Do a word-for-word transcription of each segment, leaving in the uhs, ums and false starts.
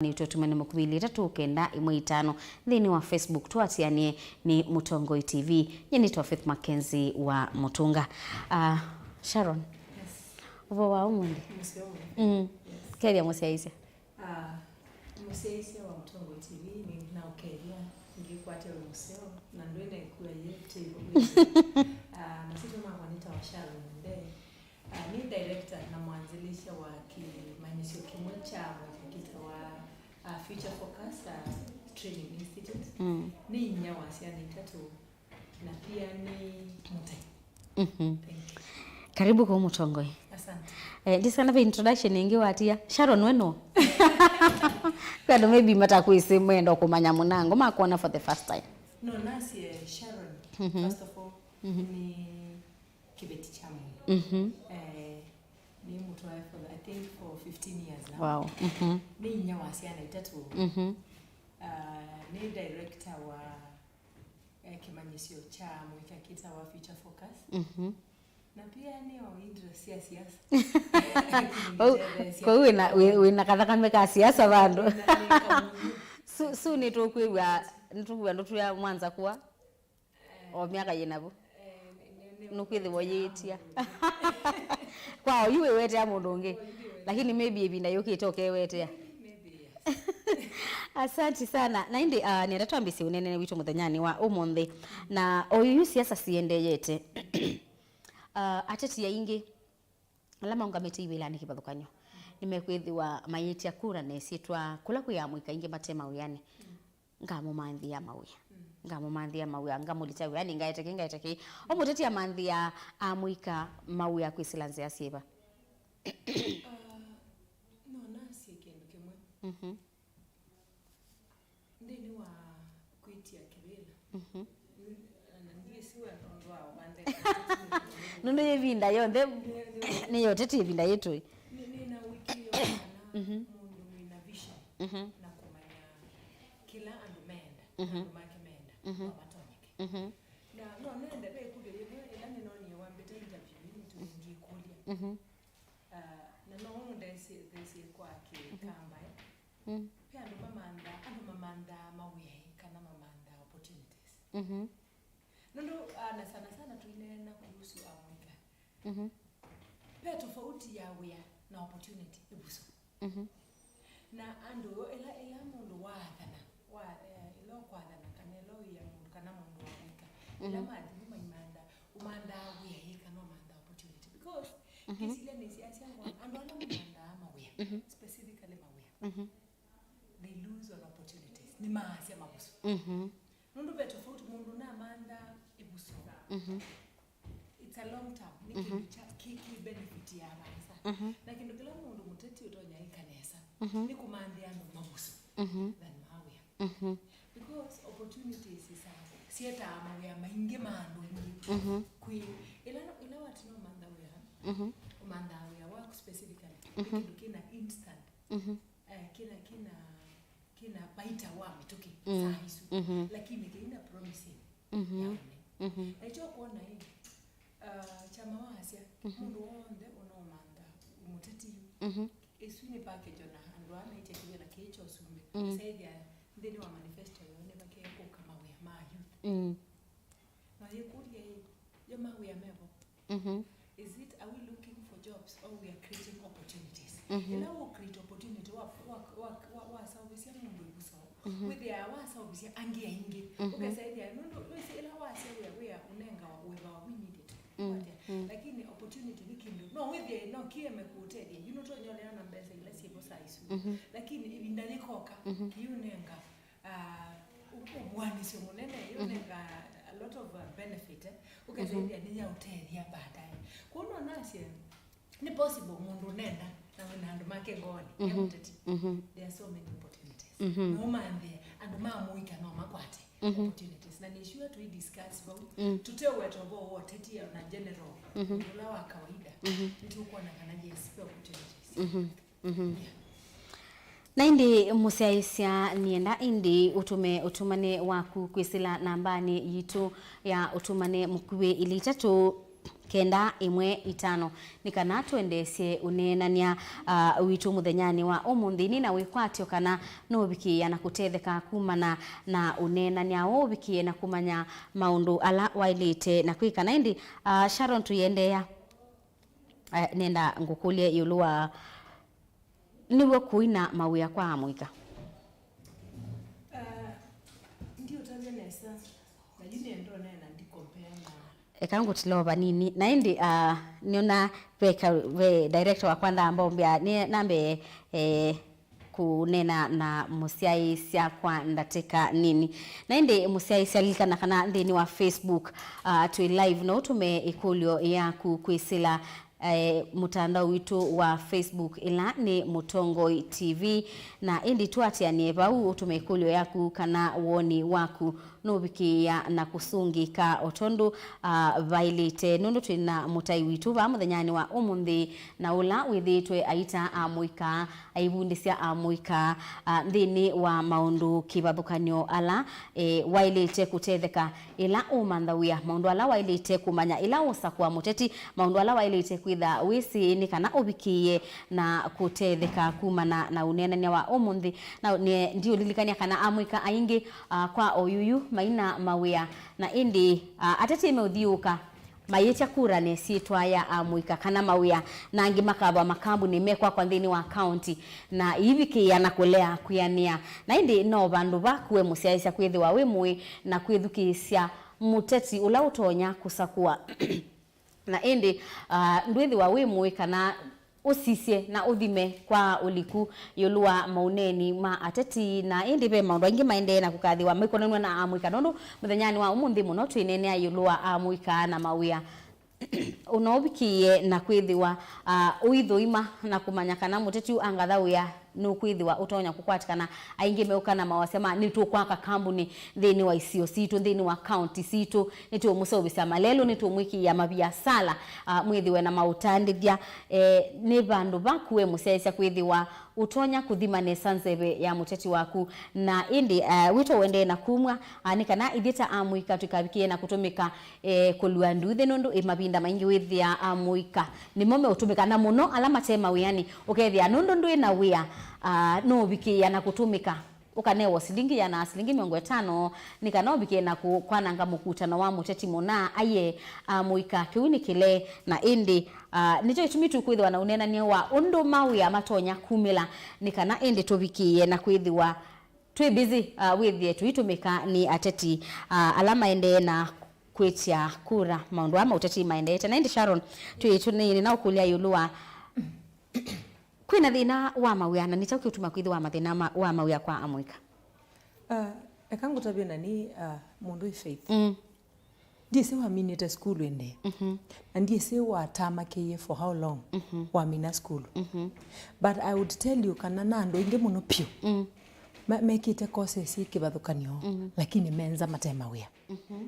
nĩ tũtũmane mũkuvi ilĩ itatũ kenda ĩmwe itano. Nthĩnĩ wa Facebook tũatĩanĩe nĩ Mũtongoi T V. Nyie nĩtwa Faith Mackenzie wa Mũtũnga. Ah, Sharon, ũvoo wa ũmũnthĩ? Mũseo mũno. Mm. Yes. Kethĩa mũsyaĩĩsya. Ah, mũsyaĩĩsya wa Mũtongoi T V, nĩnaũkethya ngĩkwatya wĩ mũseo, na ndwĩ na ĩkua yĩte ĩvo. Ah, masyĩtwa makwa nĩtawa Sharon Ndee. Ah, nĩ director na mwanzĩlĩsya wa kĩmanyĩsyo kĩmwe kya mũika kĩtawa, ah, Future Focus, ah, Training Institute. Mm. Nĩ inyia wa syana itatũ, na pia nĩ mũtai. Mhm. Thank you. Karibu kwa Mũtongoi. Asante. Eh, ndisana ve introduction ĩngĩ watia. Sharon we nũ? Kwĩ andũ maybe matakwĩsĩ, menda kũmanya mũnango, makuona for the first time. No, nasye Sharon, mhm, first of all, mhm, nĩ kĩveti kya mũndũ. Mhm. Eh, nĩ mũtwae for, I think, for fifteen years now. Wow. Mhm. Nĩ inyia wa syana itatũ. Mhm. Ah, nĩ director wa, eh, kĩmanyĩsyo kya mũika kĩtawa Future Focus. Mhm. Na pia nĩ o interest sya siasa. Kũu, kũu wĩna, wĩ-, wĩna kathakame ka siasa vandũ. Nĩ, nĩ kamũnyũ. Su, su nĩtũkwĩw'a, nĩtũkwĩw'a ndũtwĩa mwanza kuwa. O myaka yĩ navu. Eh, nĩ, nĩ, nĩ nũkwĩthĩwa ũyĩtia. Kwa oyu wĩwetea mũndũ ũngĩ. Lakini maybe ĩvinda yũkĩte ũkewetea. Maybe, yes. Asanti sana. Na ĩndĩ, ah, nĩenda twambĩsye ũneenanĩ witũ mũthenyanĩ wa ũmũnthĩ. Na oyu siasa siendeyete. Ah, ateti aingĩ ala maũngamĩte ivĩlanĩ kĩvathũkany'o nĩmekwĩthĩwa mayĩtya kura na ĩsyĩtwa kũla kwĩ amũika aingĩ mate mawĩanĩ. Ngamũmanthĩa mawĩa. Mm. Ngamũmanthĩa mawĩa, ngamũlĩkya wĩanĩ, ngaete kĩ, ngaete kĩ. O mũteti amanthĩa amũika mawĩa kwĩsĩla nzĩa syĩva? Ah, no nasye kĩndũ kĩmwe. Mhm. Nthĩnĩ wa kwĩtya kĩvĩla. Mhm. N-, na ndiĩsiwa nũndũ wa ũmanthe. Nũndũ yĩvinda yonthe nĩ yoteti ĩvinda yĩtũĩ. Nĩ, nĩ na ũĩkĩĩo kana, mhm, mũndũ wĩna vision, mhm, na kũmanya kĩla andũ meenda, mhm, andũ make meenda, mhm, no matonyeke. Mhm. Na no nende ve ĩkũlyo yĩmwe ĩla nĩnonie wambĩte interview ĩĩ nĩtũngĩkũlya. Mhm. Ah, na no ũndesye, ndesye kwa kĩkamba, eh. Mm. Ve andũ mamanthaa, andũ mamanthaa mawĩa ĩ kana mamanthaa opportunities. Mhm. Nũndũ, ah, na sana sana tũineena kuhusu amũika. Mhm. Ve tofauti ya wĩa na opportunity ĩvuso. Mhm. Na andũ, ĩla, ĩla mũndũ waathana, wa, eh, ĩla ũkwathana kana ĩla ũia mũndũ kana mũndũ wa mũika, ĩla, mhm, mathi maimantha, ũmanthaa wĩa ĩ kana ũmanthaa opportunity. Because, mhm, ngĩsilya nĩsyaasya ngona, andũ ala mamanthaa mawĩa, mhm, specifically mawĩa, mhm, they lose on opportunities. Nĩmaasya mavuso. Mhm. Nũndũ ve tofauti mũndũ namantha ĩvuso. Mhm. It's a long term. Nĩ, mhm, kĩndũ kya, kĩ, kĩ benefit ya vaasa. Mhm. Na kĩndũ kĩla mũndũ mũteti ũtonya ĩka nesa, mhm, nĩ kũmanthĩa andũ mavuso, mhm, than mawĩa. Mhm. Because opportunities is a, syetaa mawĩa maingĩ ma andũ aingĩ. Mhm. Kwĩ, ĩla, ĩla watina ũmantha wĩa, mhm, ũmanthaa wĩa waku specifically, nĩ, mhm, kĩndũ kĩna instant. Mhm. Eh, kĩna, kĩna, kĩna baita wa mĩtũkĩ, mm, saa isu. Mhm. Lakini kĩina promising, mhm, ya ũnene. Mhm. Na ĩkyo kwona ĩ, uh, kyama waasya, mhm, mũndũ w'onthe ũnaũmantha mũteti yu. Mhm. Ĩsu nĩ package ona andũ aa maĩtye kĩvĩla kĩĩ kya ũsumbĩ. Mm. Saĩthya nthĩnĩ wa manifesto yoo nĩvakekũka mawĩa ma youth. Mm. Na yĩkũlya ĩ, yo mawĩa mevo? Mhm. Is it, are we looking for jobs or we are creating opportunities? Mhm. Ĩla wũ create opportunity, wa, wa, wa, wa, wasaũvĩsya mũndũ ĩvuso, mhm, wĩthĩaa wasaũvĩsya angĩ aingĩ. Mhm. Ũkesa ĩthĩa, nũndũ wĩsĩ ĩla wasya wĩa, wĩa ũnengawa wĩvawa immediate. Mm, kwatya. Mm. Lakini opportunity nĩ kĩndũ, no wĩthĩe, no kĩeme kũũtethya. Yu nũtonya ũleana mbesa ila syĩvo saa isu. Mhm. Lakini ĩvinda yĩkoka, mhm, kĩũnenga ah, ũ-, ũvuanĩsyo mũnene, mhm, yũnenga a lot of, uh, benefit, eh. Ũkethĩa, mhm, nĩyaũtethya baadaye. Kwoou no nasye, nĩ possible mũndũ ũnenda na wĩna andũ make ngoonĩ, mhm, e mũteti. Mhm. There are so many opportunities. Mhm. No ũmanthĩe, andũ ma mũika no makwate, mhm, opportunities. Na nĩ sure tũi discuss vau, mm, tũteũweta ũvoo wa ũteti na general, mhm, ũla wa kawaida. Mhm. Nĩtũkwona kana yes, ve opportunities. Mhm. Mhm. Na ĩndĩ mũsyaĩĩsya, nĩenda ĩndĩ ũtũme ũtũmane waku kwĩsĩla nambanĩ yitũ ya ũtũmane mũkuĩ ilĩ itatũ kenda ĩmwe itano, nĩ kana tũendeesye ũneenany'a, ah, witũ mũthenyanĩ wa ũmũnthĩ. Nĩ na wĩkwatyo kana nũũvikĩĩa na kũtetheka kumana na ũneenany'a ũũ, ũvikĩĩe na kũmanya maũndũ ala waĩlĩte na kwĩka. Na ĩndĩ, ah, Sharon, tũiendeea, eh, nenda ngũkũlye ĩũlũ wa nĩw'o kũina mawĩa kwa amũika. Ah, ndiũtavya nesa, na yu nĩenda ũneena ndi compare na Eka ngũtile o vanini. Na ĩndĩ, ah, nĩona ve ka-, ve director wakwa ndambombea, nĩ nambe, eh, kũneena na mũsyaĩĩsya kwa ndatĩka nini. Na ĩndĩ mũsyaĩĩsya, lilikana kana nthĩnĩ wa Facebook, ah, twĩ live, no ũtũme ĩkũlyo yaku kwĩsĩla, eh, mũtandao witũ wa Facebook, ĩla nĩ Mũtongoi T V. Na ĩndĩ tũatĩanĩe vau, ũtũme ĩkũlyo yaku kana woni waku nũvikĩĩa na kũsũngĩka o tondũ, ah, vaĩlĩte, nũndũ twĩ na mũtai witũ vaa mũthenyanĩ wa ũmũnthĩ, na ũla wĩthĩĩtwe aita amũika, aivundĩsya amũika, ah, nthĩnĩ wa maũndũ kĩvathũkany'o ala, eh, waĩlĩte kũtetheka ĩla ũmantha wĩa, maũndũ ala waĩlĩte kũmanya ĩla ũsakũa mũteti, maũndũ ala waĩlĩte kwĩtha wĩsĩ nĩ kana ũvikĩĩe na kũtetheka kumana na ũneenany'a wa ũmũnthĩ. Na nĩ-, ndiũlilikany'a kana amũika aingĩ, ah, kwa oyuyu maina mawĩa, na ĩndĩ, ah, ateti meũthiũũka mayĩtya kura na ĩsyĩtwa ya amũika kana mawĩa, na angĩ makavwa makambunĩ mekwakwa nthĩnĩ wa kaunti, na iivikĩĩa na kũlea kwĩanĩa. Na ĩndĩ no vandũ vaku we mũsyaĩĩsya kwĩthĩwa wĩ mũĩ na kwĩthukĩĩsya mũteti ũla ũtonya kũsakũa. Na ĩndĩ, ah, ndwĩthĩwa wĩ mũĩ kana ũsisye na ũthime kwa ũliku ĩũlũ wa maũneeni ma ateti, na ĩndĩ ve maũndũ aingĩ maendee na kũkathĩwa maikonanw'a na amũika, nũndũ mũthenyanĩ wa ũmũnthĩ mũno twĩneenea ĩũlũ wa amũika na mawĩa. Ũnaũvikĩĩe na kwĩthĩwa, ah, ũithũima na kũmanya kana mũteti ũũ angatha wĩa nũkwĩthĩwa ũtonya kũkwatĩkana. Aingĩ meũka na mawasya ma nĩtũkwaka kambunĩ nthĩnĩ wa isio sitũ, nthĩnĩ wa kaunti sitũ, nĩtũũmũseũvĩsya malelũ, nĩtũũmwĩkĩĩa maviasala, ah, mwĩthĩwe na maũtandĩthya. Eh, nĩ vandũ vaku we mũsyaĩĩsya kwĩthĩwa ũtonya kũthima nesa nzeve ya mũteti waku. Na ĩndĩ, ah, wĩto ũendee na kumw'a, ah, nĩ kana ithyĩ ta amũika tũikavikĩĩe na kũtũmĩka, eh, kũlua nduuthĩ, nũndũ ĩ mavinda maingĩ wĩthĩaa amũika nĩmo meũtũmĩka, na mũno ala mate mawĩanĩ. Ũkethĩa nũndũ ndwĩ na wĩa, ah, nũũvikĩĩa na kũtũmĩka, ũkanewa silingi ĩana, silingi mĩongo ĩtano, nĩ kana ũvikĩe na kũ-, kwananga mũkutano wa mũteti mũna aiee amũika. Kĩu nĩ kĩlee, na ĩndĩ, ah, nĩkyo kĩtumi tũkwĩthĩwa na ũneenany'a wa ũndũ mawĩa matonya kumĩla, nĩ kana ĩndĩ tũvikĩĩe na kwĩthĩwa twĩ busy, ah, wĩthĩe tũitũmĩka nĩ ateti, ah, ala maendee na kwĩtya kura maũndũ aa ma ũteti maendeete. Na ĩndĩ Sharon, twĩ, twĩ, nĩ, nĩnaũkũlya ĩũlũ wa kwĩna thĩna wa mawĩa, na nĩ kyaũ kĩũtuma kwĩthĩwa mathĩna ma, wa mawĩa kwa amũika? Ah, eka ngũtavye na nĩ, ah, mũndũ wĩ Faith. Mm. Ndyĩsĩ waminĩte sukulu ĩndĩ. Mhm. Na ndyĩsĩ watamakĩie for how long, mhm, wamina sukulu. Mhm. But I would tell you kana na andũ aingĩ mũno piũ, mm, ma-, mekĩte courses syĩ kĩvathũkany'o, mhm, lakini menza mate mawĩa. Mhm.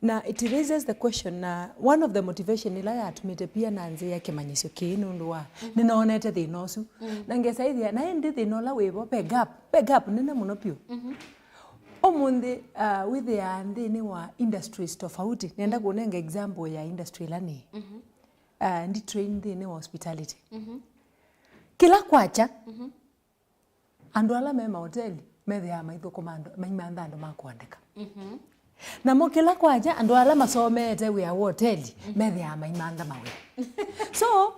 Na it raises the question, na one of the motivation ĩla yatumĩte pia na nzĩa kĩmanyĩsyo kĩĩ nũndũ wa, mhm, nĩnoonete thĩna ũsu. Mm. Na ngesa ĩthĩa, na ĩndĩ thĩna ũla wĩvo, ve gap, ve gap nene mũno piũ. Mhm. Ũmũnthĩ, ah, wĩthĩaa nthĩnĩ wa industries tofauti. Nenda kũnenga example ya industry ĩla nĩ, mhm, ah, ndi train nthĩnĩ wa hospitality. Mhm. Kĩla kwakya, mhm, andũ ala me mahoteli methĩaa maithũkũma andũ, maimantha andũ ma kũandĩka. Mhm. Namo kĩla kwakya, andũ ala masomete wĩa wa hoteli, mhm, methĩaa maimantha mawĩa. So,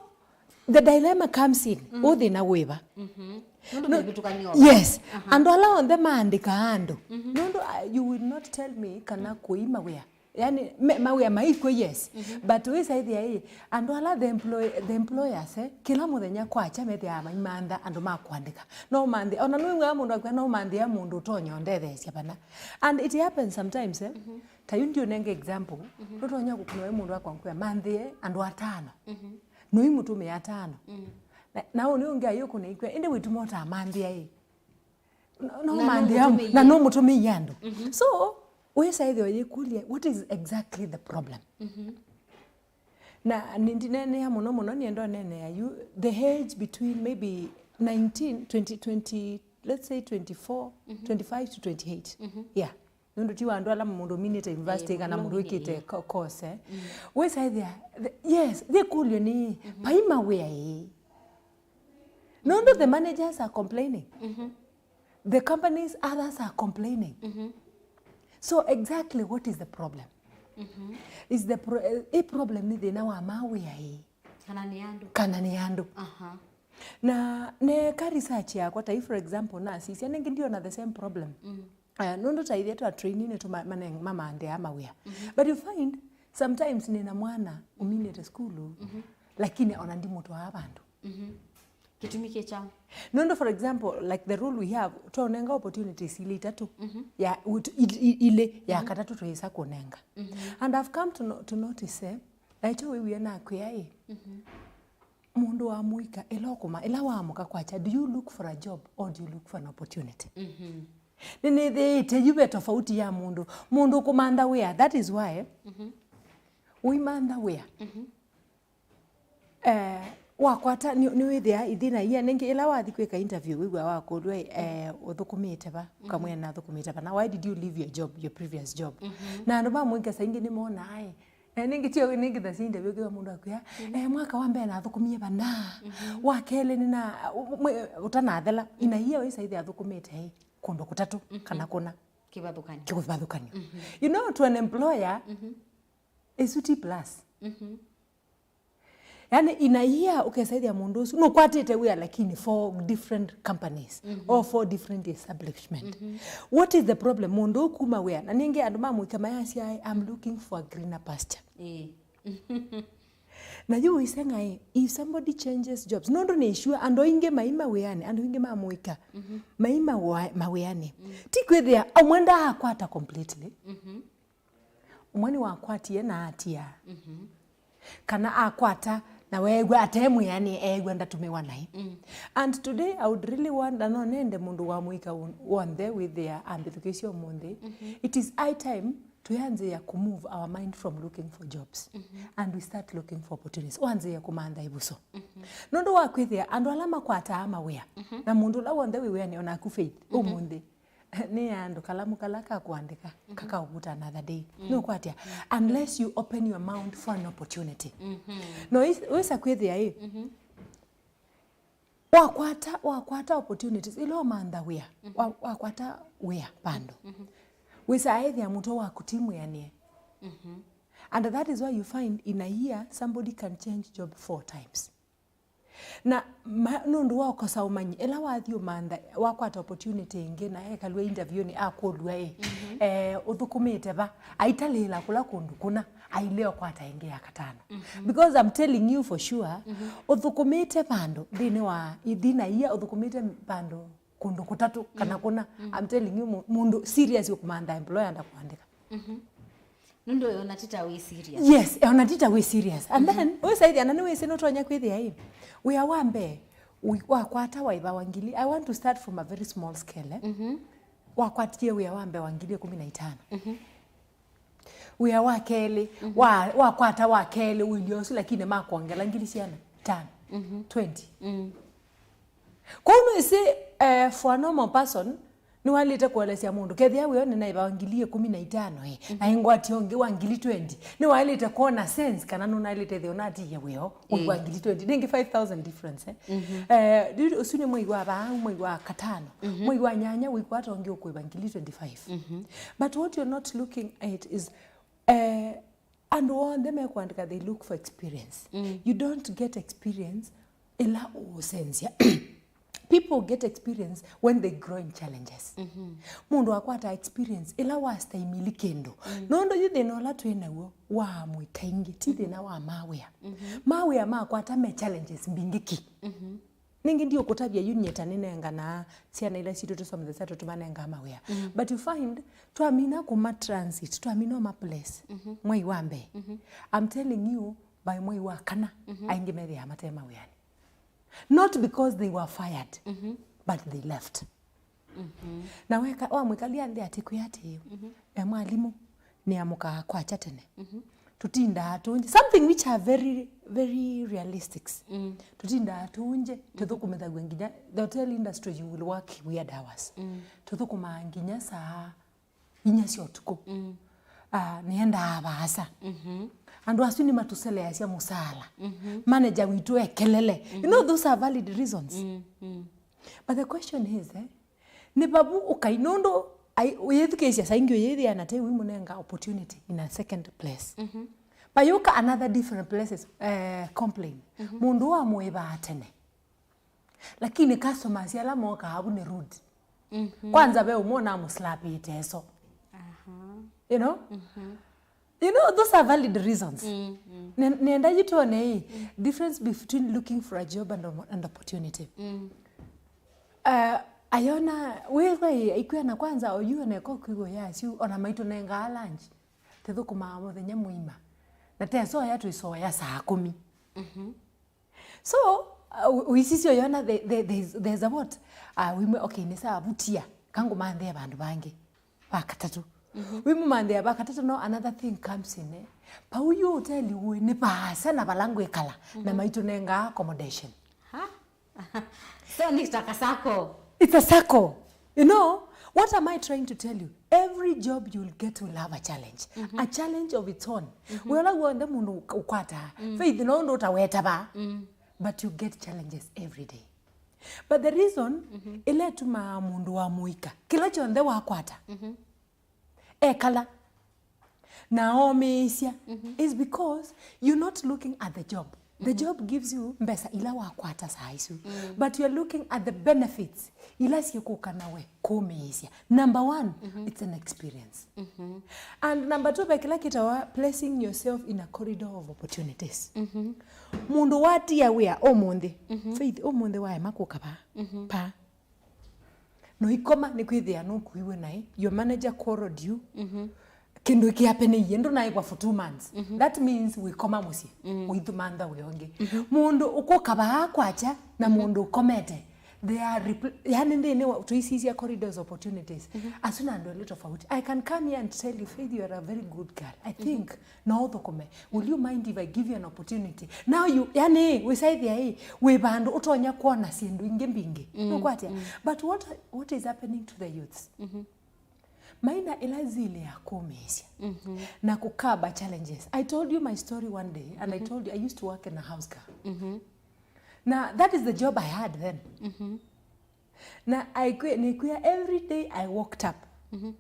the dilemma comes in, mm, ũthĩna wĩva? Mhm. Nũndũ no, mĩvĩtũkanĩo. Yes. Aha. Andũ ala onthe maandĩkaa andũ. Mhm. Nũndũ, uh, you will not tell me kana kũima wĩa. Yani, me, mawĩa maikw'o, yes. Mhm. But wĩsaĩthĩa ĩ, andũ ala the employ-, the employers, eh, kĩla mũthenya kwakya methĩaa maimantha andũ ma kũandĩka. No manthe, ona nĩwĩw'aa mũndũ akwĩa, no manthĩa mũndũ ũtonya ũndetheesya vana. And it happens sometimes, eh? Mhm. Ta yu ndiũnenge example, mhm, nũtonya kũkũnwa wĩ mũndũ akwa nkwĩa, manthĩe andũ atano. Mhm. Nũimũtũmĩa atano. Mhm. Na, na ũũ nĩ ũngĩ ayũkũna ikwĩa, ĩndĩ wĩtuma ũtamanthĩa ĩ? No, no na manthĩa, nũmũtũmĩie, na nũmũtũmĩie andũ. Mhm. So, wĩsaĩthĩa ũyĩkũlya, what is exactly the problem? Mhm. Na nĩndineenea mũno mũno, nienda ũneenea yu, the age between maybe nineteen, twenty, twenty, let's say twenty-four, mhm, twenty-five to twenty-eight. Mhm. Yeah. Nũndũ ti wa andũ ala mũndũ ũminĩte university, eh, kana mũndũ wĩkĩte ko-, course, eh. Mm. Wĩsa ĩthĩa, the, yes, yĩkũlyo nĩ, mhm, vai mawĩa ĩ? Nũndũ the managers are complaining. Mhm. The companies, others are complaining. Mhm. So exactly what is the problem? Mhm. Is the pro-, eh, ĩ problem nĩ thĩna wa mawĩa ĩ? Kana nĩ andũ? Kana nĩ andũ. Aha. Na neka research yakwa, ta for example, nasisya, nĩngĩ ndiona the same problem. Mm. Uh, nũndũ ta ithyĩ twa trainee nĩ tũma-, mane-, mamandĩaa mawĩa. Mhm. But you find, sometimes nĩna mwana ũminĩte sukulu, mhm, lakini ona ndimũtwaa vandũ. Mhm. Kĩtumi kĩ kyaũ? Nũndũ, for example, like the rule we have, twaũnenga opportunities ilĩ itatũ. Mhm. Ya, ut-, il-, il-, ilĩ, ya, mhm, katatũ twĩsa kũnenga. Mhm. And I've come to no-, to notice, eh, na ĩkyo wĩw'ĩa nakwĩa ĩ, mhm, mũndũ wa mũika, ĩla ũkũma, ĩla waamũka kwakya, do you look for a job or do you look for an opportunity? Mhm. Nĩnĩthĩĩte yu ve tofauti ya mũndũ. Mũndũ ũkũmantha wĩa, that is why, mhm, ũimantha wĩa. Mhm. Eh, wakwata, nĩ, nĩwĩthĩa ĩthĩna ia nĩngĩ, ĩla wathi kwĩka interview, wĩw'a wakũlw'a, eh, ũthũkũmĩte va? Mhm. Ũkamwĩa nathũkũmĩte va. Na why did you leave your job, your previous job? Mhm. Na andũ ma mũika saa ingĩ nĩmonaa, eh, na nĩngĩ tio, nĩngĩ tha interview kĩwa mũndũ akwĩa, mhm, eh, mwaka wa mbee nathũkũmie vana, mhm, wa kelĩ nĩna, ũ-, mwe-, ũtanathela, ina ia wĩsa ĩthĩa athũkũmĩte, eh, kũndũ kũtatũ, mhm, kana kũna. Kĩvathũkany'o. Kĩvathũkany'o. Mhm. You know, to an employer, mhm, ĩsu ti plus. Mhm. Yani, in a year, ũkesa ĩthĩa mũndũ ũsu nũkwatĩte wĩa, lakini for different companies, mhm, or for different establishment. Mhm. What is the problem? Mũndũ ũkuma wĩa, na nĩngĩ andũ ma mũika mayasya, "I'm looking for a greener pasture." Ĩĩ. Na yu ũiseng'aĩ, if somebody changes jobs, nũndũ nĩ sure andũ aingĩ maima wĩanĩ, andũ aingĩ ma mũika, mhm, maima wa-, mawĩanĩ. Mm. Ti kwĩthĩa, amwe ndaakwata completely. Mhm. Ũmwe nĩwakwatie na atia. Mhm. Kana akwata na weew'a ate mwĩanĩ, eew'a ndatũmĩwa naĩ. Mm. And today I would really want, na no nende mũndũ wa mũika won-, w'onthe wĩthĩa ambĩthukĩĩsye ũmũnthĩ. Mhm. It is high time tũyanzĩĩa kũ move our mind from looking for jobs, mhm, and we start looking for opportunities. Wanzĩĩe kũmantha ĩvuso. Mhm. Nũndũ wa kwĩthĩa andũ ala makwataa mawĩa, mhm, na mũndũ ũla w'onthe wĩ wĩanĩ, onaku Faith, mhm, ũmũnthĩ, nĩ andũ kalamu kala ka kũandĩka, mhm, kakaũvuta another day. Mm. Nũkwatya, mm, unless you open your mouth for an opportunity. Mhm. No wĩsa kwĩthĩa ĩ, mhm, wakwata, wakwata opportunities, ĩla ũmantha wĩa, mhm, wa-, wakwata wĩa vandũ. Mhm. Wĩsa ethĩa mũtwe waku ti mwĩanĩe. Mhm. And that is why you find in a year somebody can change job four times. Na ma-, nũndũ wa ũkosa ũmanyi, ĩla wathi ũmantha, wakwata opportunity ĩngĩ, na ekalw'a interview-nĩ, akũlw'a ĩ, mhm, eh, ũthũkũmĩte va? Aitalĩĩla kũla kũndũ kũna, ailea ũkwata ĩngĩ ya katano. Mhm. Because I'm telling you for sure, mhm, ũthũkũmĩte vandũ nthĩnĩ wa ĩthi na ia, ũthũkũmĩte vandũ kũndũ kũtatũ kana, mm, kũna. Mm. I'm telling you, mu-, mũndũ serious ũkũmantha employer ndakũandĩka. Mhm. Nũndũ ona ti ta wĩ serious. Yes, ona ti ta wĩ serious. And, mhm, then, wĩsaithia na nĩwĩsĩ nũtonya kwĩthĩa ĩ, wĩa wa mbee, wi-, wakwata waĩva wa ngili. I want to start from a very small scale, eh? Mhm. Wakwatie wĩa wa mbee wa ngili ĩkũmi na itano. Mhm. Wĩa wa kelĩ, mhm, wa, wakwata wa kelĩ ũilye ũsu, lakini makwongela ngili syana tano, mhm, twenty. Mm. Kwoou nĩwĩsĩ, eh, for a normal person, nĩwaĩlĩte kũelesya mũndũ, kethĩa wĩoo nĩnaĩva ngili ĩkũmi na itano, eh, mhm, na ĩngwatio ũngĩ wa ngili twenty, nĩwaĩlĩte kwona sense kana nũnaĩlĩte ĩthĩa ũnatiie wĩoo, ũi wa, ĩĩ, ngili twenty, nĩngĩ five thousand difference, eh. Mhm. Eh, yu ũsu nĩ mwei wa vaa, mwei wa katano, mhm, mwei wa nyanya wĩkwata ũngĩ ũkũĩva ngili twenty-five. Mhm. But what you're not looking at is, eh, andũ onthe mekũandĩka, they look for experience. Mm. You don't get experience ĩla ũũsenzya. People get experience when they grow in challenges. Mhm. Mũndũ akwata experience ĩla wastaimili kĩndũ. Mm. Nũndũ yu thĩna ũla twĩ naw'o wa mũika ingĩ, ti, mhm, thĩna wa mawĩa. Mhm. Mawĩa makwata me challenges mbingĩ ki. Mhm. Nĩngĩ ndiũkũtavya yu nyie ta nĩnenganaa syana ila sitũ tũsomethesya tũtũmanengaa mawĩa. Mm. But you find, twamina kũma transit, twamina ũma place, mhm, mwei wa mbee. Mhm. I'm telling you, by mwei wa kana, mhm, aingĩ methĩaa mate mawĩanĩ. Not because they were fired, mhm, but they left. Mhm. Na weka, wamwĩkalya nthĩ atĩ kwĩ atĩĩ, mhm, e mwalimũ, nĩamũkaa kwakya tene. Mhm. Tũtindaa tũnje. Something which are very, very realistics. Mm. Tũtindaa tũnje, mm, tũthũkũmĩthaw'a nginya, the hotel industry, you will work weird hours. Mm. Tũthũkũmaa nginya saa inya sya ũtukũ. Mm. Ah, nĩendaa vaasa. Mhm. Andũ asu nĩmatũseleasya mũsaala. Mhm. Manager witũ e kelele. You know, those are valid reasons. Mm, mm. But the question is, eh, nĩ vavu ũkai, nũndũ ai-, ũyĩthukĩĩsya saingĩ ũyĩthĩa na te wĩmũnenga opportunity in a second place. Mhm. Vayũka another different places, eh, complain. Mhm. Mũndũ ũũ amũĩvaa tene. Lakini customers ala mokaa avu nĩ rude. Mhm. Kwanza ve ũmwe ũnamũslapĩte ĩso. Aha. You know? Mhm. You know, those are valid reasons. Mm, mm. Ne-, nenda yu tuone hii difference between looking for a job and, and opportunity. Mm. Uh, ayona, we, we, ikwia na kwanza, oyu oneka kwigwo ya siu, ona maitũnengaa lunch. Tĩthũkũmaa mũthenya mũima. Na tesoya twĩsoya saa kũmi. Mhm. So, uh, ũ-, ũisisyo yona the, the, there's, there's a what? Uh, wimwe, okay, nĩ sawa, vutia. Kangũmanthĩa vandũ vangĩ. Va katatũ. Mhm. Wimũmanthĩa va katatũ, no another thing comes in, eh. Pau yu hoteli ũĩ nĩ vaasa na vala ngwĩkala, na maitũnengaa accommodation. Ha? So, nĩ ta ka circle. It's a circle. You know, what am I trying to tell you? Every job you'll get will have a challenge. Mhm. A challenge of its own. Mhm. Wĩla w'onthe mũndũ ũk-, ũkwataa, mm, Faith, no ũndũ ũtawetavaa. Mm. But you get challenges every day. But the reason, mhm, ĩla ĩtumaa mũndũ wa mũika, kĩla kyonthe wakwata, mhm, ekala na omĩĩsya, mhm, is because you're not looking at the job. The, mhm, job gives you mbesa ila wakwata saa isu. Mm. But you're looking at the benefits ila syĩkũka nawe kũmĩĩsya. Number one, mhm, it's an experience. Mhm. And number two, ve kĩla kĩtawa placing yourself in a corridor of opportunities. Mhm. Mũndũ watia wĩa ũmũnthĩ, mhm, Faith, ũmũnthĩ waema kũka vaa, mhm, pa. No ikoma nĩ kwĩthĩa nũkuiwe naĩ, your manager quarreled you. Mhm. Kĩndũ kĩapeneie, ndũnaĩvwa for two months. Mhm. That means wĩkoma mũsyĩ, mm, ũithumantha wĩa ũngĩ. Mhm. Mũndũ ũkũka vaa kwakya na, mhm, mũndũ ũkomete, they are repl-, yani nthĩnĩ wa, tũisisya corridors opportunities. Mhm. Asu na andũ elĩ tofauti. I can come here and tell you, Faith, you are a very good girl. I, mhm, think no ũthũkũme. Will you mind if I give you an opportunity? Now you, yani, wĩsaithia ĩ, wĩ vandũ ũtonya kuona syĩndũ ingĩ mbingĩ. Mm, nũkwatya? Mm. But what, what is happening to the youths? Mhm. Maina ĩla zile ya kũmĩĩsya, mhm, na kũkaba challenges. I told you my story one day, and I, mhm, told you I used to work in a house girl. Mhm. Na that is the job I had then. Mhm. Na I quit, nĩkwĩa every day I walked up. Mhm.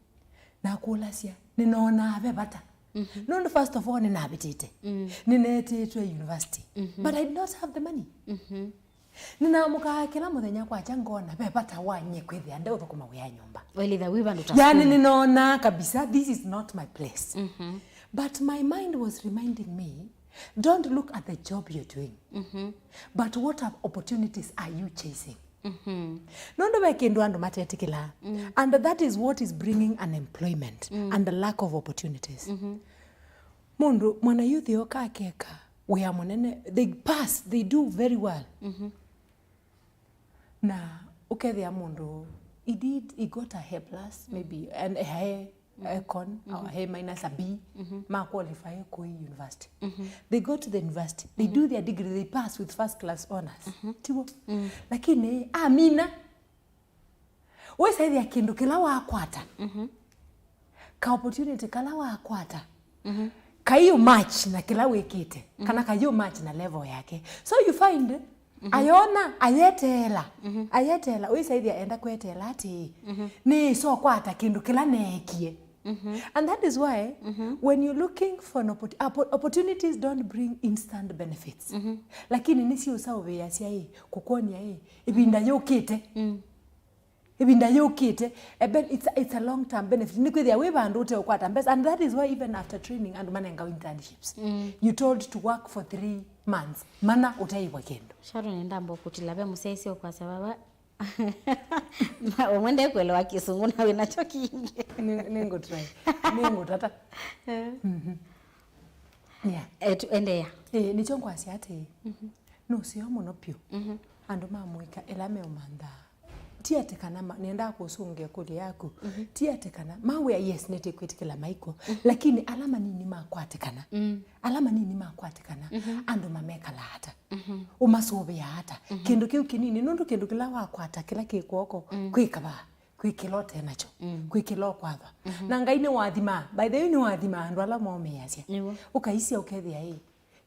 Na kũlasya, nĩnonaa ve vata. Mhm. Nũndũ first of all, nĩnavĩtĩte. Mm. Nĩneetĩtwe university. Mhm. But I did not have the money. Mhm. Nĩnaamũkaa kĩla mũthenya kwakya ngona ve vata wa nyie kwĩthĩa ndeũthũkũma wĩa nyũmba. Wailĩtha wĩ vandũ ta yani, school. Nĩnonaa kabisa, this is not my place. Mhm. But my mind was reminding me, don't look at the job you're doing, mhm, but what opportunities are you chasing? Mhm. Nũndũ ve kĩndũ andũ matetĩkĩlaa. Mm. And that is what is bringing unemployment, mm, and the lack of opportunities. Mhm. Mũndũ, mwana youth yoka akeka wĩa mũnene, they pass, they do very well. Mhm. Na ũkethĩa mũndũ, he did, he got a A plus, maybe, and a high, mm, econ, or, mhm, A minus, a B, mhm, ma qualify kũi university. Mhm. They go to the university, they, mhm, do their degree, they pass with first class honors. Mhm. Tiw'o? Mm. Lakini amina. Wĩsaĩthĩa kĩndũ kĩla wakwata, mhm, ka opportunity kala wakwata, mhm, kaiũ match na kĩla wĩkĩte, mhm, kana kaiũ match na level yake. So you find, mhm, ayona, ayeteela, mhm, ayeteela, wĩsaĩthĩa enda kweteela atĩĩ, mhm, nĩĩsokwata kĩndũ kĩla neekie. Mhm. And that is why, mhm, when you're looking for an opport-, oppo-, opportunities don't bring instant benefits. Mhm. Lakini nĩsiũsaũvĩasya ĩ, kũkwony'a ĩ, ĩvinda yũkĩte. Mm. Ĩvinda yũkĩte, a ben-, it's, it's a long term benefit. Nĩkwĩthĩa wĩ vandũ ũteũkwata mbesa, and that is why even after training andũ manengawa internships. Mm. You told to work for three months, mana ũteĩvwa kĩndũ. Sharon, nenda mbokutila ve mũsyaĩsya ũkwasya vava. Ũmwe ndekwelewa kĩsũngũ na wĩ nakyo kingĩ. Nĩ-, nĩngũtry. Nĩngũtata. Eh. Mhm. Yeah. Eh, tu-, endeea. Eh, nĩkyo ngwasya atĩĩ, mhm, nũseo mũno pyũ. Mhm. Andũ ma mũika ĩla meũmanthaa. Ti atĩ kana ma-, nĩendaa kũsũngĩa ĩkũlyo yaku. Mhm. Ti atĩ kana mawĩa, yes, nĩtĩkwĩtĩkĩla maiko. Mhm. Lakini ala manini makwatĩkana. Mm. Ala manini makwatĩkana, mhm, andũ mamekala ata? Mhm. Ũmasũvĩaa ata? Mhm. Kĩndũ kĩu kĩnini, nũndũ kĩndũ kĩla wakwata, kĩla kĩ kw'oko, mm, kwĩ kavaa. kwĩ kĩla ũte nakyo, mm, kwĩ kĩla ũkwathwa. Mhm. Na Ngai nĩwathimaa, by the way, nĩwathimaa andũ ala momĩĩasya. Nĩw'o. Ũkaisya ũkethĩa ĩ,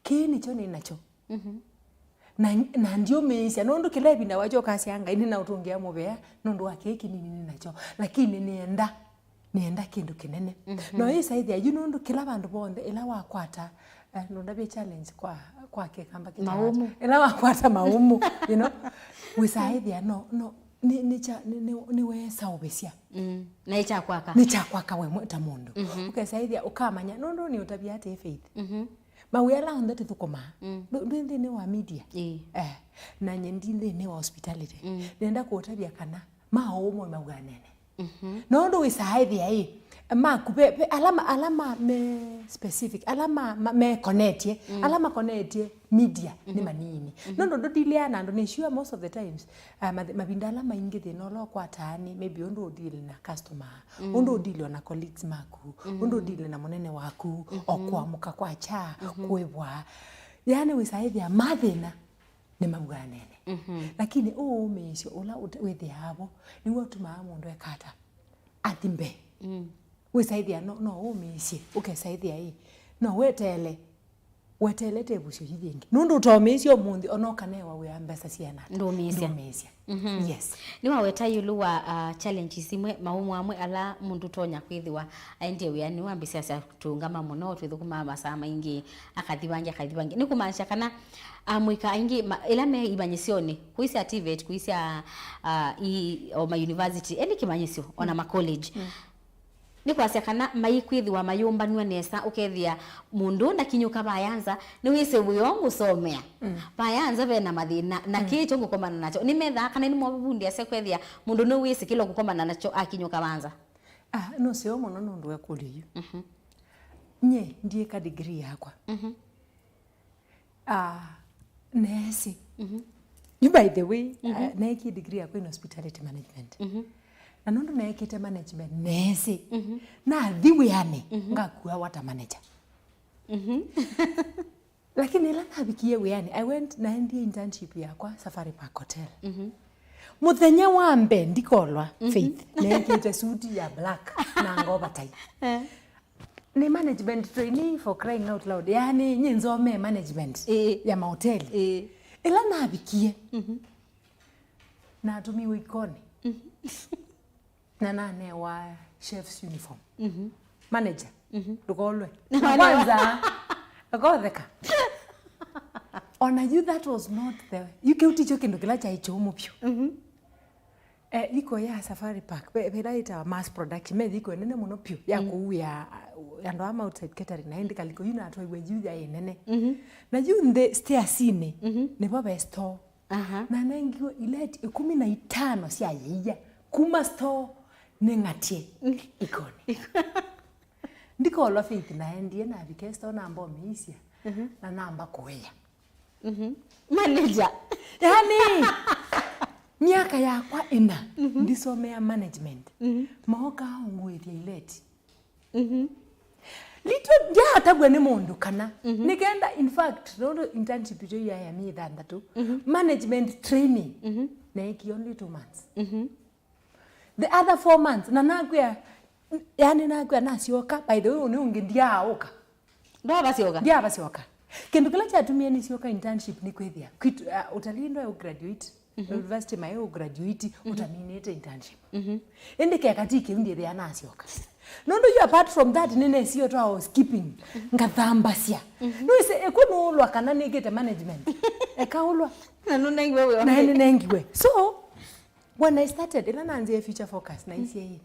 kĩĩ nĩkyo nĩ nakyo. Mhm. Na, na ndiũmĩĩsya, nũndũ kĩla ĩvinda wakyo ũkasya, "Ngai, nĩnaũtũngĩa mũvea nũndũ wa kĩĩ kĩnini nĩ nakyo, lakini nĩenda, nĩenda kĩndũ kĩnene." Mhm. No ĩsaĩthĩa yu, nũndũ kĩla vandũ vonthe, ĩla wakwata, eh, nũndavye challenge kwa, kwa kĩkamba kĩtawa, maumu. Ĩla wakwata maumu, you know, wĩsaĩthĩa, no, no, nĩ, nĩ kya, nĩ, nĩ, nĩwesaũvĩsya. Mm. Na nĩ kya kwaka. Nĩ kya kwaka we mwe ta mũndũ. Mhm. Ũkesaĩthĩa, ũkamanya, nũndũ nĩ ũtavya atĩ Faith. Mhm. Mawĩa ala onthe tũthũkũmaa, mm, ndũ-, ndwĩ nthĩnĩ wa media. Ĩĩ. Eh, na nye ndi nthĩnĩ wa hospitality. Mm. Nenda kũũtavya kana maũũ mo mauanene. Mhm. Na ũndũ wĩsaa ĩthĩa ĩ, maku ve, ve, ala ma, ala ma me specific, ala ma, ma, mekonetye, mm, ala makonetye media nĩ, mhm, manini. Mhm. Nũndũ ndũdilĩaa na andũ, nĩ sure most of the times, uh, math-, mavinda ala maingĩ thĩna ũla ũkwataa nĩ maybe ũndũ ũdili na customer, mm, ũndũ ũdili na colleagues maku, mm, ũndũ ũdili na mũnene waku, o, mhm, kũamũka kwakya, mhm, kũĩvwa. Yaani wĩsaa ĩthĩa mathĩna nĩ mauanene. Mhm. Lakini ũũmĩĩsyo ũla ũte-, wĩthĩaa vo nĩw'o ũtumaa mũndũ eka ata? Athi mbee. Mm. Wĩsaĩthĩa no, no ũũmĩĩsye, ũkesaĩthĩa ĩ, no weteele, weteelete ĩvusyo yĩthi ĩngĩ. Nũndũ ũtomĩĩsye ũmũnthĩ, ona ũkanewa wĩa mbesa siana ata? Ndũmĩĩsya. Ndũmĩĩsya. Mhm. Yes. Nĩwaweta ĩũlũ wa, uh, challenges imwe, maũmũ amwe ala mũndũ ũtonya kwĩthĩwa aendie wĩanĩ, wambĩsya asya tũũngama mũno, twĩthũkũmaa masaa maingĩ, akathi vangĩ, akathi vangĩ. Nĩ kũmaanisya kana amũika aingĩ ma-, ĩla me imanyĩsyonĩ, kũisya TVET, kũisya, uh, i, o ma university, eni kĩmanyĩsyo, ona, mm, ma college. Mm. Nĩ kwasya kana maikwĩthĩwa mayũmbanw'a nesa, ũkethĩa mũndũ ndakinyũka vaya nza, nĩwĩsĩ wĩoo ngũsomea. Mm. Vaya nza ve na mathĩna, na, mm, kĩĩ kyo ngũkomana nakyo. Nĩmethaa kana nĩmovundĩasya kwethĩa mũndũ nĩwĩsĩ kĩla ũkũkomana nakyo akinyũka va nza. Ah, nũseo mũno nũndũ wa ĩkũlyo yu. Mhm. Nye ndiĩka degree yakwa. Mhm. Ah, neesĩ. Mhm. Yu, by the way, mhm, ah, neekie degree yakwa in hospitality management. Mhm. Na nũndũ neekĩte management, neesĩ. Mhm. Nathi wĩanĩ, mhm, ngakua water manager. Mhm. Lakini ĩla navikie wĩanĩ, I went, naendie internship yakwa Safari Park Hotel. Mhm. Mũthenya wa mbee ndikolwa, mhm, Faith, neekĩte suti ya black na ngova tai. Eh. Nĩ management trainee for crying out loud. Yaani, nyie nzomee management, ĩĩ, ya mahoteli. Ĩĩ. Ĩla navikie, mhm, natũmiwe ikonĩ. Mhm. Na nanewa chef's uniform. Mhm. Manager, mhm, ndũkolwe. Na kwanza, akotheka. Ona yu, that was not the, yu kĩu tikyo kĩndũ kĩla kyaĩ kĩũmũ vyũ. Mhm. Eh, iko ya Safari Park, ve, ve ĩla yĩtawa mass production, me iko nene mũno vyũ ya, mm, kũuĩa, uh, andũ ama outside catering, na ĩndĩ kaliko yu natwaiwe yu ya ĩnene. Mhm. Na yu nthĩ stairs-inĩ, mhm, nĩvo ve store. Aha. Na nengiwe ileti ĩkũmi na itano sya yĩia kuma store nĩng'atye, mm, ikonĩ. Ndikolwa Faith, naendie navika store namba ũmĩisya, mhm, na namba kũea. Mhm. Manager. Yaani, myaka yakwa ĩna, mhm, ndisomea management. Mhm. Mookaa ũngũĩthya ileti. Mhm. Little, ndyaatavw'a nĩ mũndũ kana. Mhm. Nĩkenda, in fact, nũndũ internship ĩyo yaĩ ya myei thanthatũ, mhm, management training, mhm, neekie only two months. Mhm. The other four months, na nakwĩa, yani nakwĩa nasyoka, by the way, ũnĩ ũngĩ ndyaaũka. Ndwavasyoka? Ndyavasyoka. Kĩndũ kĩla kyatumie nĩsyoka internship nĩ kwĩthĩa kwitũ, uh, ũtalii ndwaĩ ũ graduate, mhm, university maĩ ũ graduate, mhm, ũtaminĩte internship. Mhm. Ĩndĩ keka ti kĩu ndyĩthĩa nasyoka. Nũndũ yu, apart from that, nĩnesie ũtwaa housekeeping, mhm, ngathambasya. Mhm. Nĩwĩsĩ, ĩkũ nũũlwa kana nĩkĩte management? Ekaũlwa. Na nũnengiwe wĩo. Na nĩnengiwe. So, when I started, ĩla nanzie Future Focus, naisye ĩ,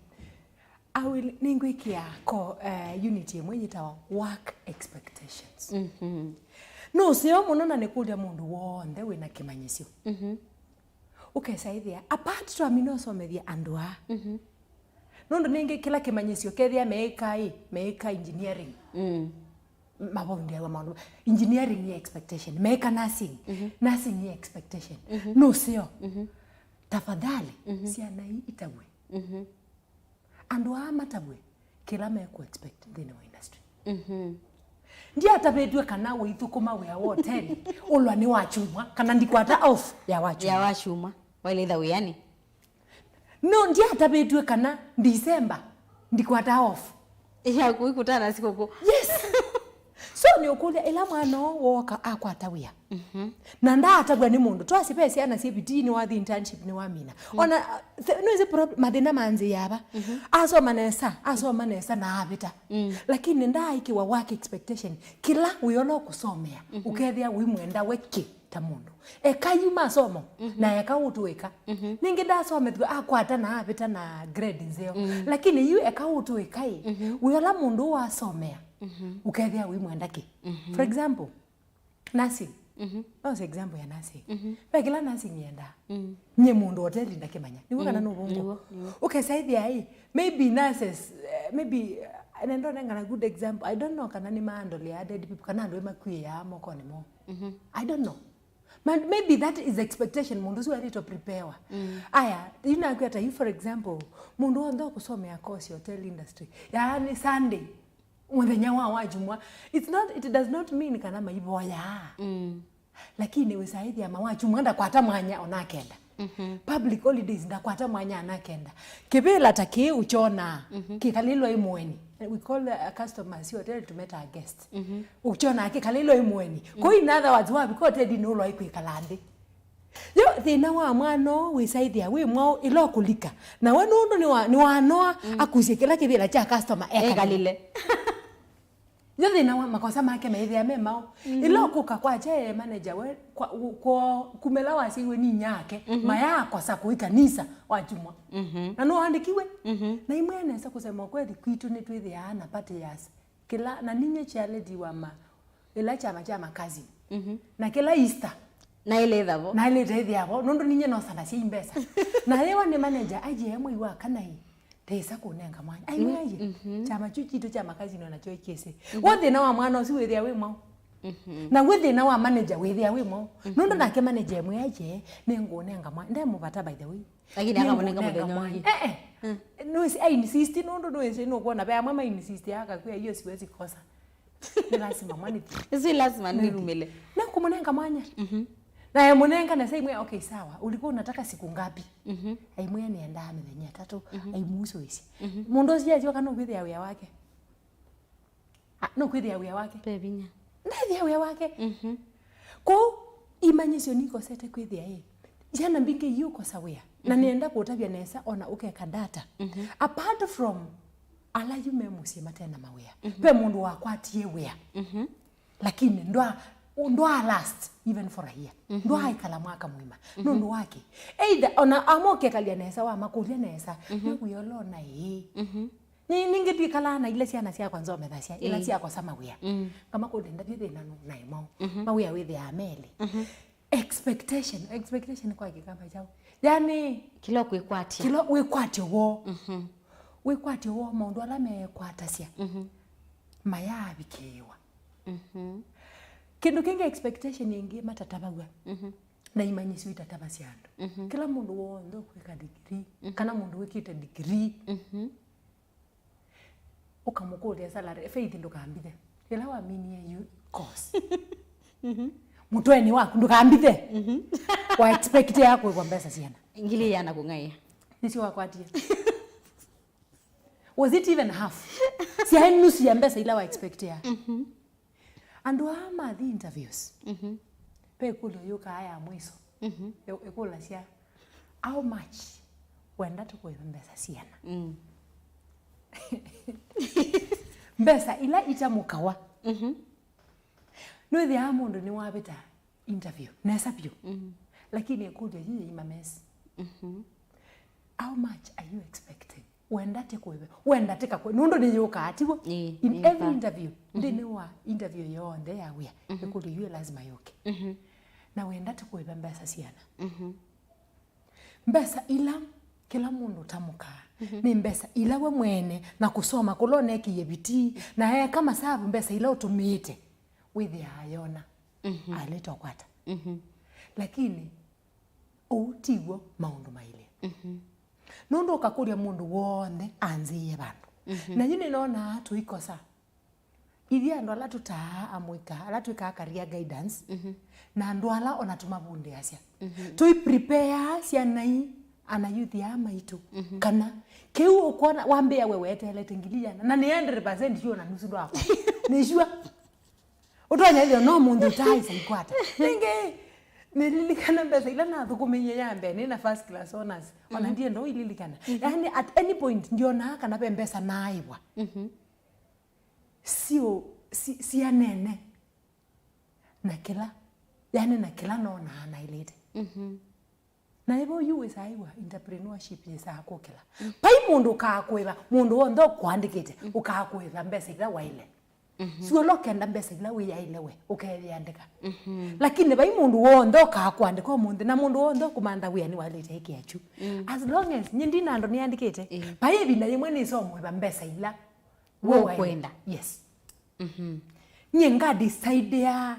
I will, nĩngwĩkĩa ko, eh, unit ĩmwe yĩtawa work expectations. Mhm. Nũseo mũno na nĩkũlya mũndũ w'onthe wĩna kĩmanyĩsyo. Mhm. Ũkesa ĩthĩa, apart twamina ũsomethya andũ aa. Mhm. Nũndũ nĩngĩ kĩla kĩmanyĩsyo kethĩa meĩka ĩ, meĩka engineering. Mm. Mavundĩawa maũndũ. Engineering nĩ expectation. Meĩka nursing. Mhm. Nursing nĩ expectation. Mhm. Nũseo. Mhm. Tafadhali, mhm, syana ii itavw'e. Mhm. Andũ aa matavw'e kĩla mekũ expect nthĩnĩ wa industry. Mhm. Ndyatavĩtw'e kana ũithũkũma wĩa wa hoteli, ũlwa nĩ wa kyumwa, kana ndikwata off ya wa kyumwa. Ya wa kyumwa. Waĩle ĩtha wĩanĩ. No, ndiatavĩtw'e kana December ndikwata off. Yaku ikutana sikũkũ. Yes. So nĩ ũkũlya ĩla mwana ũũ wooka akwata wĩa. Na ndaatavw'a nĩ mũndũ. Twasye ve syana syĩ vitii, nĩwathi internship, nĩwamina. Ona, uh, th- nĩwĩsĩ prob- mathĩna manzĩĩa ava. Asoma nesa, asoma nesa na avĩta. Lakini ndaaĩkĩwa work expectation. Kĩla wĩola ũkũsomea, ũkethĩa ũimwenda we kĩ ta mũndũ. Eka yu masomo, na eka ũtũĩka. Ningĩ ndasomethw'a akwata na avĩta na grade nzeo. Lakini yu eka ũtũĩka ĩ, wĩola mũndũ ũũ asomea, ũkethĩa ũimwenda kĩ. For example, nursing. No, se example ya nursing. Ve kĩla nursing yendaa. Nye mũndũ hoteli ndakĩmanya. Nĩw'o kana nũvũngũ. Nĩw'o, nĩw'o. Ũkesa ĩthĩa ĩ, maybe nurses, eh, maybe, eh, nendo nengana good example. I don't know kana nĩ maandolea dead people, kana andũ ĩ makuĩaa mokonĩ moo. I don't know. Man, maybe that is expectation mũndũ ũsu aĩlĩtwe preparewa. Aya, inakwĩa ta yu, for example, mũndũ wonthe ũkũsomea course ya hotel industry. Yaani Sunday, mũthenya wa wajumwa. It's not, it does not mean kana maivoyaa. Lakini wĩsaĩthĩa mawachumwa ndakwata mwanya ona kenda. Public holidays ndakwata mwanya ana kenda. Kĩvĩla ta kĩĩ ũkyonaa, kĩkalĩlwa ĩ mũeni. We call a customer, si hotel to meet our guest. Ũkyonaa kĩkalĩlwa ĩ mũeni. Kũu in other words, wavika hotelinĩ ũlwa ĩ kwĩkala nthĩ. Yo thĩna wa mwana ũũ wĩsaĩthĩa wĩ mwaũ ĩla ũkũlika. Na we nũndũ nĩwa- nĩwanoa akusye kĩla kĩvĩla kya customer ekalĩle. Ekalĩle. Yo thĩna wa makosa make meĩthĩa me maũ. Ĩla ũkũka kwakya e manager we kwa, kwa, kumĩla wasyaiwe nĩ inyake, mayaakosa kũi kanisa wajumwa. Na nũandĩkiwe. Na imwe nesa kusema kweli kwitũ nĩtwĩthĩaa na party ya s- kĩla, na ninye chairlady wa ma, ĩla kyama kya makazini. Na kĩla Easter. Na ĩlĩtha vo. Na ĩlĩte ĩthĩa vo, nũndũ ninye nosanasya imbesa. Na yĩwa nĩ manager, aye mwei wa kana ĩ, ndesa kũnenga mwanya. Aimwaye, kyama kyu kitũ kya makazini onakyo kĩsĩ. Wo thĩna wa mwana ũsu wĩthĩa wĩ mwaũ. Na wĩ thĩna wa manager wĩthĩa wĩ mwaũ. Nũndũ nake manager emwĩa aye, nĩngũnenga mwanya. Ndemũvata by the way. Lakini akamũnenga mũthenya ũngĩ. Eh, eh. Nĩwĩsĩ, ainsist, nũndũ nĩwĩsĩ, nũkwona, ve amwe mainsist, akakwĩa, "Hiyo siwezi kosa." Nĩ lazima mwanĩthi. Ĩsu lazima nĩrumĩle. Nĩkũmũnenga mwanya. Na emũnenga na saimwe, "Okay, sawa. Ulikuwa unataka siku ngapi?" Aimwĩa nĩendaa mĩthenya ĩtatũ. Aimusũĩsya. Mũndũ ũsu yasyoka nũkwĩthĩa wĩa wake. Ah, nũkwĩthĩa wĩa wake. Ve vinya. Ndethĩa wĩa wake. Kwoou imanyĩsyo nikosete kwĩthĩa ĩ, syana mbingĩ iũkosa wĩa. Na nĩenda kũtavya nesa ona ũkeka data. Apart from ala yu me mũsyĩ mate na mawĩa, ve mũndũ wakwatie wĩa. Lakini ndwa ndwa last even for a year. Ndwaĩkala mwaka mũima. Nũndũ wake, either ona amokekalia nesa wamakũlya nesa, nĩwĩolona ĩĩ. Nĩ- ningĩ ndikalaa na ila syana syakwa nzomethasya ila syakosa mawĩa. Ngamakũlya, "Ndavye thĩna nũ naĩ mwaũ?" Mawĩa wĩthĩaa melĩ. Expectation, expectation kwa kĩkamba kyaũ? Yani kĩla kwĩkwatya, kĩla wĩkwatyo woo. Wĩkwatyo woo, maũndũ ala meekwatasya mayaavikĩĩwa. Kĩndũ kĩngĩ, expectation ĩngĩ matatavaw'a na imanyĩsyo itatavasya andũ. Kĩla mũndũ w'onthe ũkwĩka degree, kana mũndũ wĩkĩte degree, ũkamũkũlya salary, Faith, ndũkambithe. Ĩla waminie yu course, mũtweni waku, ndũkambithe. Wa expect ya kũĩvwa mbesa siana? Ngili ĩana kũng'aĩa. Nĩsyo wakwatie? Was it even half? Syaĩ nusu ya mbesa ila wa expect ya. Andũ aa mathi interviews, ve ĩkũlyo yũkaa ya mwiso. Ĩ- ĩkũlasya, "How much wenda tũkũĩve mbesa siana?" Mbesa ila itamũkawa. Nĩwĩthĩaa mũndũ nĩwavĩta interview nesa vyũ. Lakini ĩkũlyo yu yĩima mesi. "How much are you expecting?" Wenda tĩkũĩve, wenda tĩkakũĩve, nũndũ nĩyũkaa, tiw'o? Ĩĩ, in every interview, nthĩnĩ wa interview yonthe ya wĩa, ĩkũlyo yu lazima yũke. Na wenda tĩkũĩve mbesa siana? Mbesa ila kĩla mũndũ ũtamũkaa, nĩ mbesa ila we mwene na kũsoma kũla ũnekĩie vitii, na eka masavu mbesa ila ũtũmĩĩte, wĩthĩaa yona. Alĩte ũkwata. Lakini ũu tiw'o maũndũ mailye. Nũndũ ũkakũlya mũndũ w'onthe anzĩĩe vandũ. Na yu nĩnonaa tũikosa. Ithyĩ andũ ala tũtaa amũika, ala twĩkaa career guidance, na andũ ala ona tũmavundĩasya. Tũiprepareaa syana ii ana youth aa maitũ. Mhm. Kana kĩu ũkwona wambĩa we weteelete ngili iana, na nĩ hundred percent sure na nusu ndwakwa. Nĩ sure. Ũtonya ĩthĩwa no mũndũ ũtaaĩsa ikwata. Nĩngĩ, nĩlilikana mbesa ila nathũkũmĩie ya mbee, nĩ na first class honors. Ona ndienda ũililikana. Mhm. Yaani, at any point, ndionaa kana ve mbesa naaĩwa. Mhm. Sio, si, sianene na kĩla, yaani na kĩla nonaa naĩlĩte. Mhm. Na ĩvo yu wĩsaa ĩwa entrepreneurship yĩsaa kũkĩla. Mm. Vai mũndũ ũkaakũĩva, mũndũ w'onthe ũkũandĩkĩte, mm, ũkaakũĩva mbesa ila waĩle. Mhm. Sio ũla ũkenda mbesa ila wĩyaĩle we, ũkeyĩandĩka. Mhm. Lakini vai mũndũ w'onthe ũkaakũandĩka ũmũnthĩ, na mũndũ w'onthe ũkũmantha wĩa nĩwaĩlĩte ĩkĩa kyu. Mm. As long as nyie ndi na andũ nĩandĩkĩte, ĩĩ, vai ĩvinda yĩmwe nĩsomũĩva mbesa ila we waĩle. Ũkwenda. Yes. Mhm. Nyie nga decide ya.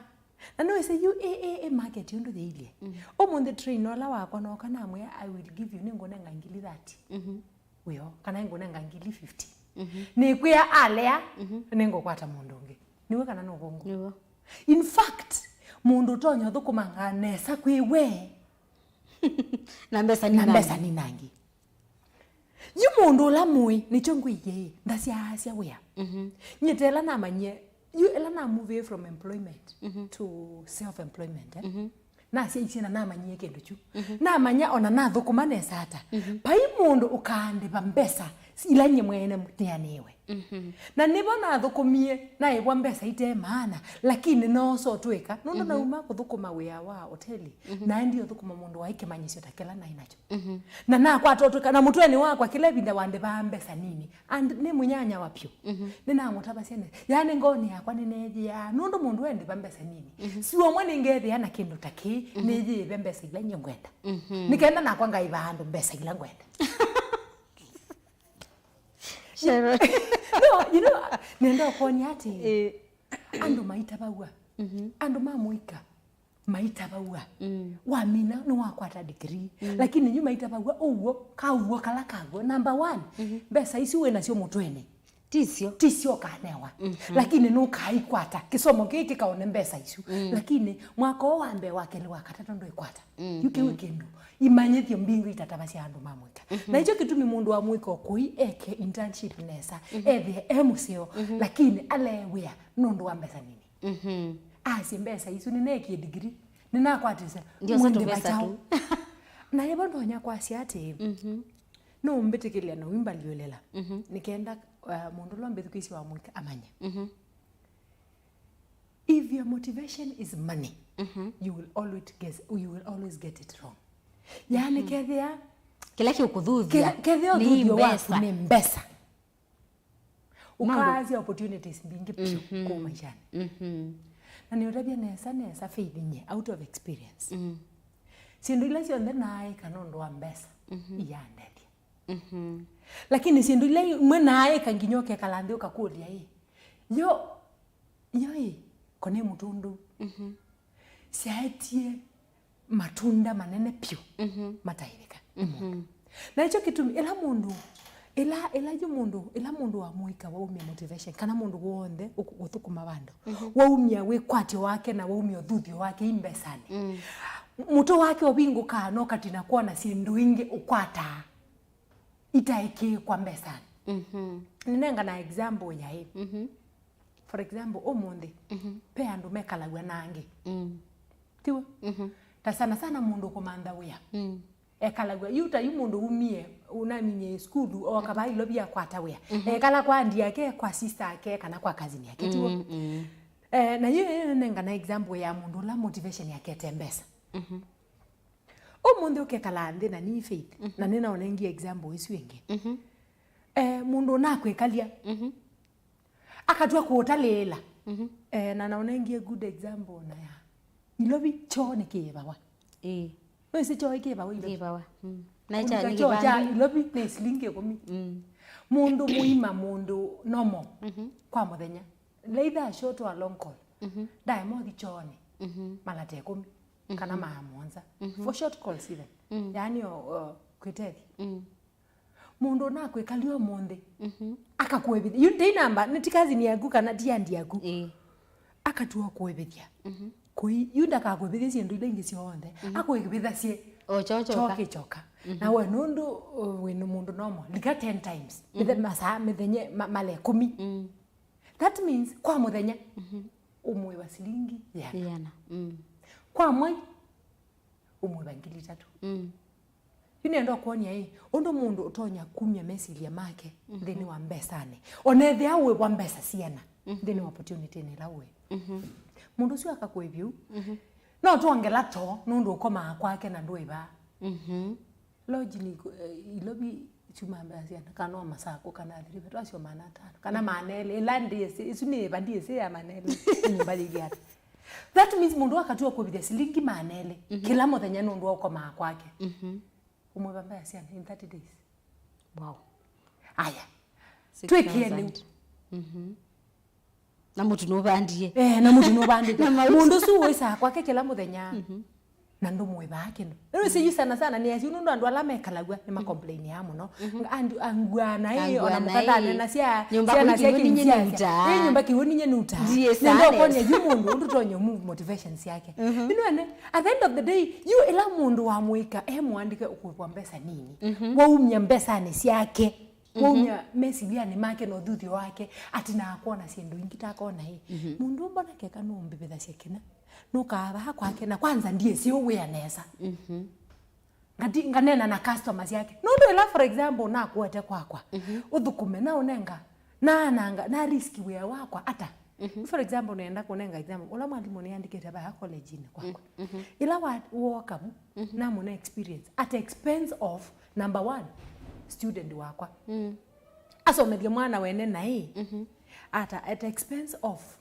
Na nĩwĩsĩ yu ĩ, ĩ, ĩ market ũndũ yĩilye. Mhm. Ũmũnthĩ train ũla wakwa noka namwĩa, "I will give you, nĩngũnenga ngili thirty." Mhm. Wĩo, kana nĩngũnenga ngili fifty. Mhm. Nĩkwĩa alea, mhm, nĩngũkwata mũndũ ũngĩ. Nĩwe kana nũkũngũ? Nĩwe. In fact, mũndũ ũtonya ũthũkũmanga nesa kwĩ we. Na mbesa na mbesa ninangi. Ninangi. Yu mũndũ ũla mũĩ, nĩkyo ngwĩie, ndasyaasya wĩa. Mhm. Nyie ta ĩla namanyie, yu ĩla na move from employment, mhm, to self-employment, eh? Mhm. Nasyaisye na namanyie kĩndũ kyu. Mhm. Namanya ona nathũkũma nesa ata. Mhm. Vai mũndũ ũkaandĩva mbesa ila nyie mwene nĩanĩwe. Mhm. Na nĩvo nathũkũmie, naĩvwa mbesa ite maana, lakini noosa ũtw'ĩka, nũndũ, mhm, nauma kũthũkũma wĩa wa oteli, mhm, naendie ũthũkũma mũndũ waĩ kĩmanyĩsyo ta kĩla naĩ nakyo. Mhm. Na nakwata ũtw'ĩka, na mũtwenĩ wakwa kĩla ĩvinda wandĩvaa mbesa nini, and nĩ mũnyanyawa vyũ. Mhm. Nĩnamũtavasya nesa. Yaani ngoonĩ yakwa nĩneethĩaa, nũndũ mũndũ endĩva mbesa nini. Mhm. Sio ũmwe nĩngeethĩa na kĩndũ ta kĩĩ, mhm, nĩyĩĩve mbesa ila nyie ngwenda. Mhm. Nĩ kenda nakwa ngaĩva andũ mbesa ila ngwenda. Cheryl. No, you know, nenda ũkwony'a atĩ, eh, andũ maitavaw'a. Mhm. Andũ ma mũika maitavaw'a. Mm. Wamina nĩwakwata degree. Mm. Lakini yu maitavaw'a ũw'o, kaw'o kala kaw'o. Number one, mhm, mbesa isu wĩ nasyo mũtwenĩ. Tisyo. Tisyo ũkanewa. Mhm. Lakini nũkaikwata. Kĩsomo kĩĩ kĩkaone mbesa isu. Mm. Lakini mwaka ũũ wa mbee, wa kelĩ, wa katatũ ndũikwata. Mm, yu kĩu, mm, kĩndũ. Imanyĩthyo mbingĩ itatavasya andũ ma mũika. Mhm. Na ĩkyo kĩtumi mũndũ wa mũika ũkũi eke internship nesa, mhm, ethĩe e mũseo, mhm, lakini alee wĩa nũndũ wa mbesa nini. Mhm. Asye mbesa isu nĩneekie degree, nĩnakwatĩsya. Ndiosa mwĩndĩ tũvesa mataũ tu. Na ĩvo ndonya kwasya atĩ, mhm, no mbĩtĩkĩlya na ũimbalyũlĩla. Mhm. Nĩ kenda, uh, mũndũ ũla ũmbĩthukĩĩsye wa mũika amanye. Mhm. If your motivation is money, mhm, you will always get, you will always get it wrong. Yaani, mhm, kethĩa, kĩla kĩũkũthuthya, kethĩa ũthuthyo waku nĩ mbesa, nĩ mbesa, no, ũkaasya opportunities mbingĩ vyũ, mhm, kũu maishanĩ. Mhm. Na nĩũtavya nesa nesa, Faith, nyie, out of experience. Mm. Syĩndũ ila syonthe naaĩka nũndũ wa mbesa, mhm, iyandethya. Mhm. Lakini syĩndũ ila imwe naaĩka nginya ũkekala nthĩ ũkakũlya, ĩ, yo, yo ĩ, ko nĩ mũtũndũ? Mhm. Syaetie matunda manene vyũ, mhm, mataĩvĩka nĩ mũndũ. Mhm. Na ĩkyo kĩtumi, ĩla mũndũ, ĩla, ĩla yu mũndũ, ĩla mũndũ wa mũika waumya motivation, kana mũndũ w'onthe ũkũ-, ũthũkũma vandũ, mhm, waumya wĩkwatyo wake na waumya ũthuthyo wake i mbesanĩ, mm, mũtwe wake ũvingũkaa na ũkatina kwona syĩndũ ingĩ ũkwataa itaĩkĩĩkwa mbesanĩ. Mhm. Nĩnengana example ya ĩ. Mhm. For example, ũmũnthĩ, mhm, ve andũ mekalaw'a na angĩ. Mm. Tiw'o? Mhm. Ta sana sana mũndũ ũkũmantha wĩa. Mm. Ekalaw'a, yu ta yu mũndũ umie, ũnaminyie sukulu, oka vaa Ilovi akwata wĩa. Mhm. Ekala kwa auntie ake, kwa sister ake, kana kwa cousin yake, tiw'o? Mm, mm. Eh, na yu nĩnengana example ya mũndũ ũla motivation yake ete mbesa. Mhm. Ũmũnthĩ ũkekala nthĩ na nĩ Faith, mhm, na nĩnaũnengie example ĩsu ĩngĩ. Mhm. Eh, mũndũ ũnakwĩkalya, mhm, akatw'a kũũtalĩĩla. Mhm. Eh, na naũnengie good example na ya Ilovi, kyoo nĩkĩĩvawa. Ĩĩ. Nĩwĩsĩ kyoo ĩkĩĩvawa Ilovi? Kĩĩvawa. Mm. Na kya, kũlika nĩ kyoo kya kĩvangi. Ilovi nĩ silingi ĩkũmi. Mm. Mũndũ mũima, mũndũ normal, mhm, kwa mũthenya, either a short or a long call, mhm, ndaema ũthi kyoonĩ, mhm, mara ta ĩkũmi, kana, mhm, mara mũonza, mhm, for short calls even. Mm. Yaani o, o, kwĩtethya. Mm. Mũndũ ũnakwĩkalya ũmũnthĩ, mhm, akakũĩvĩthya. Yu ndei namba, nĩ ti cousin yaku kana ti auntie yaku. Ĩĩ. Akatw'a kũĩvĩthya. Mhm. Kũi, yu ndakakũĩvĩthye syĩndũ ila ingĩ syonthe. Mhm. Akũĩvĩthasye o kyoo kyoka. Kyoo kĩ kyoka. Na we nũndũ, uh, wĩ nĩ mũndũ normal, lika ten times. Mithe-, masaa, mĩthenya, ma-, mala ĩkũmi. That means, kwa mũthenya, ũmũĩva silingi ĩana. Ĩana. Kwa mwai, ũmũĩva ngili itatũ. Yu nĩenda kwonia ĩ, ũndũ mũndũ ũtonya kumya mesilya make nthĩnĩ wa mbesanĩ. Ona ethĩa wĩwa mbesa siana nthĩnĩ wa opportunity ĩla wĩ. Mũndũ ũsu akakũĩvya ũu. No twongela too nũndũ ũkomaa kwake na ndũĩvaa. Lodge nĩ iku-, eh, Ilovi syumaa mbesa siana, kana o Masakũ, kana Athi River, twasyo maana atano, kana maana elĩ, ĩla ndiĩsĩ, ĩsu nĩ ĩva ndiĩsĩ ya maana elĩ, nyũmba yĩilyĩ ata. That means mũndũ akatua kũvithya silingi maana elĩ kĩla mũthenya nũndũ wa ũkomaa kwake. Ũmũĩva mbesa siana in thirty days. Wow. Aya. Twĩkĩe lĩu. Na mũtu nũvandie. Eh, na mũtu nũvandĩte. Na mauta. Mũndũ ũsu wĩsaa kwake kĩla mũthenya. Na ndũmũĩvaa kĩndũ. Rĩu ici yu sana sana nĩ acio nũndũ andũ ala mekalaw'a nĩ makomplainiaa mũno. Andu angua na ĩ, ona mũkathanena sya nyũmba syana kũu syake kĩu ninye nĩutaa. Ĩ nyũmba kĩu ninye nũtaa. Ndiĩsaa nesa. Nenda ũkonia yu mũndũ ũndũ ũtonya ũmove motivation syake. Ĩno ene, at the end of the day, yu ĩla mũndũ wa mũika e mũandĩke ũkũĩvwa mbesa nini. Waumya mbesanĩ syake. Waumya mesilyanĩ make na ũthuthyo wake, atĩ nakwona syĩndũ ingĩ takona ĩ. Mũndũ mbona keka nũmbĩvĩthasya kĩna. Nũkaa vaa kwake na kwanza ndiĩsĩ ũwĩa nesa. Ngati-, nganena na customers yake. Nũndũ ĩla, for example, nakũete kwakwa, ũthũkũme na ũnenga, na nanga, na risk wĩa wakwa ata? For example, nenda kũnenga example, ũla mwalimũ nĩandĩkĩte vaya college-inĩ kwakwa. Ĩla wa-, wooka vu, namwona experience at expense of, number one, student wakwa. Asomethye mwana wene naĩ, at, at expense of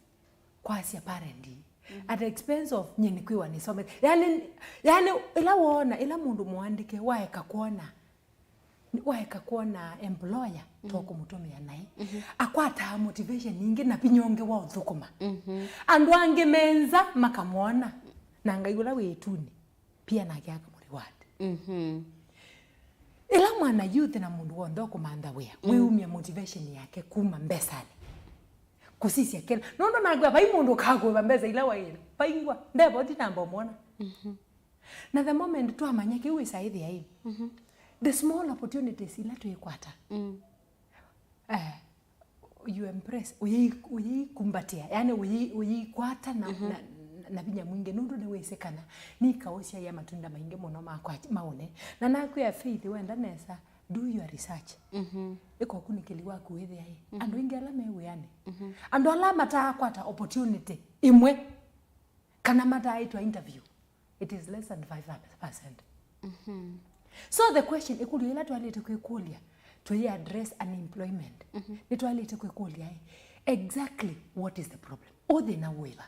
kwasya parent, at expense of nyie nĩkwĩwa nĩsomethye. Yani, yani, ĩla woona, ĩla mũndũ mũandĩke waeka kwona, waeka kwona employer to kũmũtũmĩa naĩ, akwataa motivation ingĩ na vinya ũngĩ wa ũthũkũma. Andũ angĩ me nza makamwona, na Ngai ũla wĩ ĩtunĩ pia nake akamũreward. Ĩla mwana youth na mũndũ w'onthe ũkũmantha wĩa, wĩumya motivation yake kuma mbesanĩ. Kũsisya kĩla. Nũndũ nakwĩa, vai mũndũ ũkakũĩva mbesa ila waĩle. Vaingwa. Ndevoti namba ũmwona. Na the moment twamanya kĩu wĩsaĩthĩa ĩ. The small opportunities ila twĩkwata. Eh, you embrace, ũyĩ-, ũyĩikumbatĩa, yani ũyĩ-, ũyĩikwata na, na, na vinya mwingĩ, nũndũ nĩwĩsĩ kana nĩikaũsyaĩa matunda maingĩ mũno ma kwa maũne. Na nakwĩa Faith, wenda nesa, do your research. Ĩka ũkunĩkĩli waku wĩthĩa ĩ. Andũ aingĩ ala me wĩanĩ, andũ ala mataakwata opportunity ĩmwe, kana mataaĩtwa interview, it is less than five percent. So the question, ĩkũlyo ĩla twaĩlĩte kwĩkũlya, tũyĩ address unemployment, nĩtwaĩlĩte kwĩkũlya ĩ, exactly what is the problem? Ũthĩna wĩva?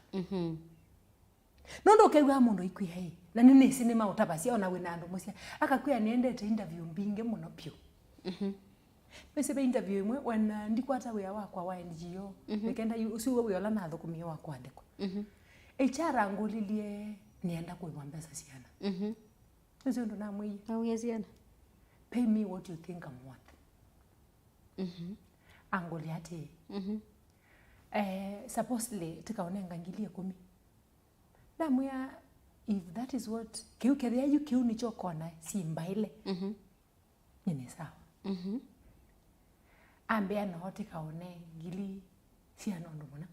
Nũndũ ũkew'aa mũndũ aikwĩa ĩ, na nĩnĩsĩ nĩmaũtavasya, ona wĩ na andũ mũsya, akakwĩa nĩendete interview mbingĩ mũno vyũ. Nĩsĩ ve interview ĩmwe, wena ndikwata wĩa wakwa wa N G O, nĩkenda yu-, ũsu we wĩa ũla nathũkũmie wa kũandĩkwa. H R angũlilye nĩenda kũĩvwa mbesa siana. Nĩsĩ ũndũ namwĩie? Namwĩie siana. Pay me what you think I'm worth. Angũlya atĩĩ, eh, supposedly tĩkaũnenga ngili ĩkũmi. Namwĩa, if that is what, kĩu kethĩa yu kĩu nĩkyo ũkona syĩ mbaĩle, nyie nĩ sawa. Ambĩa no tĩkaone ngili siana ũndũ mũna.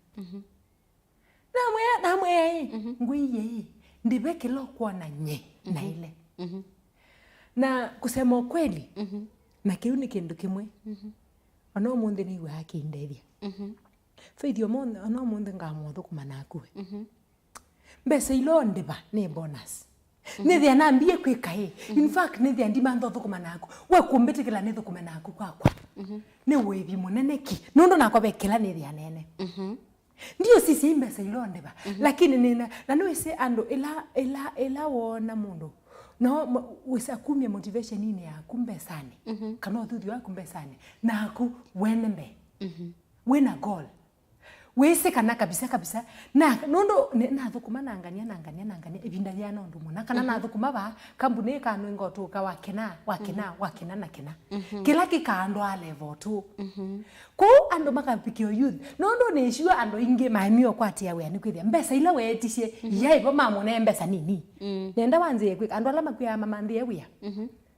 Namwĩa, namwĩa ĩ, ngwĩie ĩ, ndĩve kĩla ũkwona nyie naĩle. Na kusema ukweli, na kĩu nĩ kĩndũ kĩmwe, ona ũmũnthĩ nĩw'aa kĩindethya. Faith, ũmũnthĩ, ona ũmũnthĩ ngamũthũkũma naku we. Mbesa ila ũndĩva nĩ bonus. Nĩthĩa nambie kwĩka ĩ. In fact, nĩthĩa ndimantha ũthũkũma naku. We kũmbĩtĩkĩla nĩthũkũme naku kwakwa. Nĩ ũĩvi mũnene ki. Nũndũ nakwa ve kĩla nĩthĩa nene. Ndiũsisya i mbesa ila ũndĩva. Lakini nĩna, na nĩwĩsĩ andũ ĩla, ĩla, ĩla woona mũndũ. No, mo-, wĩsa kumya motivation-inĩ yaku mbesanĩ. Kana ũthuthyo waku mbesanĩ. Naku, wene mbee. Wĩna goal. Wĩsĩ kana kabisa kabisa, na nũndũ nĩ-, nathũkũma na ngania, na ngania, na ngania, ĩvinda yĩana ũndũ mũna, kana nathũkũma vaa, kambunĩ ĩkanũnga ũtũka wa kĩna, wa kĩna, wa kĩna na kĩna. Kĩla kĩkaandwaa level tu. Kũu andũ makavikĩa youth, nũndũ nĩ sure andũ aingĩ maemie ũkwatĩa wĩa nĩ kwĩthĩa mbesa ila weetisye, yaĩ vo mamũnee mbesa nini. Nenda wanzĩe kwĩka, andũ ala makwĩaa mamanthĩe wĩa.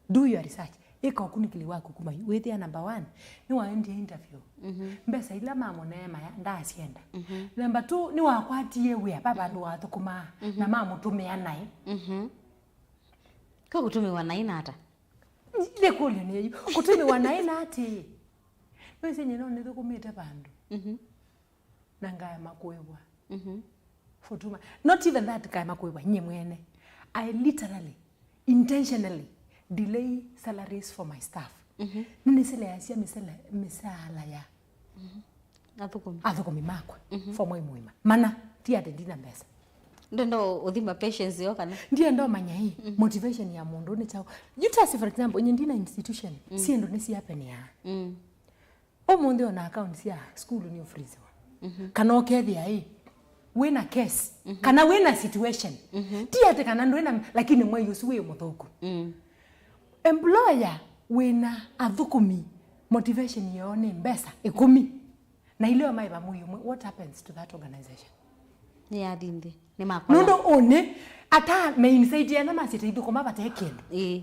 Do your research. Ĩka ũkunĩkĩli waku kuma yu. Wĩthĩa number one, nĩwaendie interview. Mhm. Mbesa ila mamũnee maya, ndaasyenda. Mhm. Number two, nĩwakwatie wĩa, va vandũ wathũkũmaa, mhm, na mamũtũmĩa naĩ. Mhm. Kwa kũtũmĩwa naĩ na ata? Nĩ kũlyo nĩ yu. Kũtũmĩwa naĩ na atĩ. Nĩwĩsĩ nyie no nĩthũkũmĩte vandũ. Mhm. Na ngaema kũĩvwa. Mhm. For two months. Not even that, ngaema kũĩvwa nyie mwene. I literally, intentionally delay salaries for my staff. Mhm. Nĩnĩseleasya mĩsele-, mĩsaala ya, mhm, athũkũmi, athũkũmi makwa, mhm, for mwei mũima. Mana, ti atĩ ndina mbesa. Ndenda ũthima patience yo kana? Ndienda ũmanya ĩ, mhm, motivation ya mũndũ nĩ kyaũ. You tell us, for example, nyie ndina institution, mm, syĩndũ nĩsiapeneaa. Mm. Ũmũnthĩ ona account sya sukulu nĩ ũfriziwa. Mhm. Kana ũkethĩa ĩ, wĩna case, mhm, kana wĩna situation. Mhm. Ti atĩ kana ndwĩna, lakini mwei ũsu wĩ mũthũku. Mm. Employer wĩna athũkũmi, motivation yao nĩ mbesa ĩkũmi. Na ileo maĩva mwei ũmwe, what happens to that organization? Nĩyathi nthĩ. Nĩ makwa. Nũndũ ũnĩ, ata mainsaidia na masyĩte ithũkũma vate kĩndũ. Ĩĩ.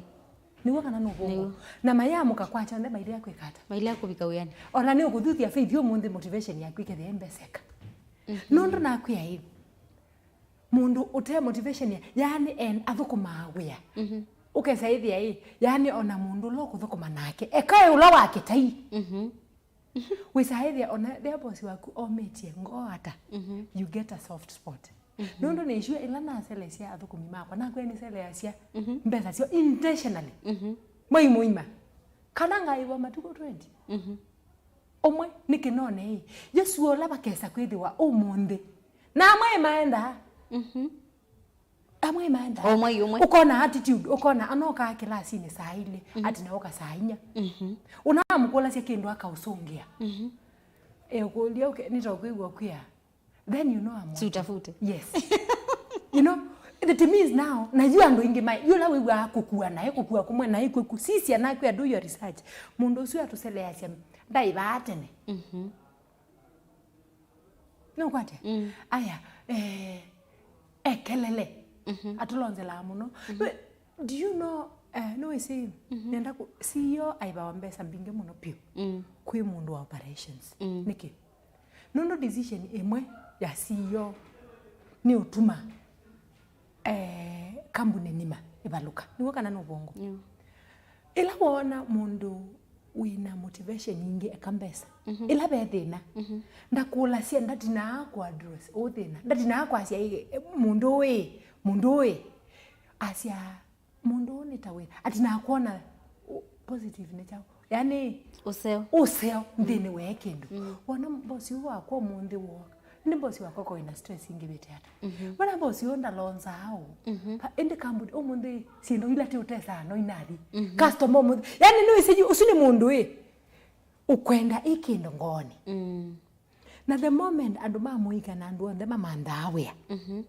Nĩw'o kana nũvũngũ? Nĩw'o. Na mayamũka kwakya onthe mailea kwĩka ata? Mailea kũvika wĩanĩ. Ona nĩ ũkũthuthya faith ũmũnthĩ motivation yaku ĩkethĩa ĩ mbeseka. Mhm. Nũndũ nakwĩa ĩ, mũndũ ũte motivation ya, yaani en athũkũmaa wĩa. Mhm. Ũkesa ĩthĩa ĩ, yaani ona mũndũ ũla ũkũthũkũma nake, eka ĩ ũla wa kĩtai. Mhm. Wĩsaĩthya ona thĩa bosi waku omĩtye ngoo ata, mhm, you get a soft spot. Mhm. Nũndũ nĩsua ĩla naseleasya athũkũmi makwa, nakwĩa nĩseleasya, mhm, mbesa syoo intentionally. Mhm. Mwei mũima. Kana ngaĩwa matukũ twenty. Mhm. Ũmwe nĩ kĩnone ĩ. Yesua ũla vakesa kwĩthĩwa ũmũnthĩ. Na amwe maendaa. Mhm. Amwe maenda. O mwei ũmwe. Ũkona attitude, ũkona anokaa kĩlasinĩ saa ilĩ, mhm, atina oka saa inya. Mhm. Ũnamũkũlasya kĩndũ akaũsũngĩa. Mhm. Ekũlya, okay, nĩtokwĩw'a kwĩa. Then you know I'm working. Si utafute. Yes. You know, it means now, na yu andũ ingĩ mai, yu ũla wĩw'aa kũkua naĩ, kũkua kũmwe naĩ kwĩku, sisya nakwĩa, do your research. Mũndũ ũsu atũseleasya ndaĩvaa tene. Mhm. Nũkwatya? Mm. Aya, eh, ekelele. Mhm. Atũlonzelaa mũno. Mhm. Do you know, eh, nĩwĩsĩ, mhm, nenda kũ-, C E O aivawa mbesa mbingĩ mũno piũ, mm, kwĩ mũndũ wa operations. Mm. Nĩkĩ? Nũndũ decision ĩmwe ya C E O nĩ ũtuma eh, kambuni nima ĩvalũka. Nĩw'o kana nũvũngũ? Nĩw'o. Ĩla woona mũndũ wĩna motivation ingĩ eka mbesa, mhm, ĩla ve thĩna, mhm, ndakũlasya, ndatinaa kũ address ũ thĩna, ndatinaa kwasya, "Ĩ, mũndũ ũĩ, mũndũ ũĩ." Asya, "Mũndũ ũũ nĩ ta wĩ." Atinaa kwona, ũ-, positive nĩ kyaũ? Yaani, ũseo, ũseo nthĩnĩ wa kĩndũ. Mm. Wona bosi ũũ wakwa ũmũnthĩ wooka. Nĩ bosi wakwa ko wĩna stress ingĩvĩte ata? Mhm. Wona bosi ũũ ndalonzaa ũũ. Mhm. Pa, ĩndĩ kambuni ũmũnthĩ syĩndũ ila ti ũtesaa no inathi. Mhm. Customer ũmũnthĩ. Yaani nĩwĩsĩ yu, ũsu nĩ mũndũ ĩ. Ũkwenda ĩ kĩndũ ngoonĩ. Mm. Na the moment andũ ma mũika na andũ onthe mamanthaa wĩa. Mhm.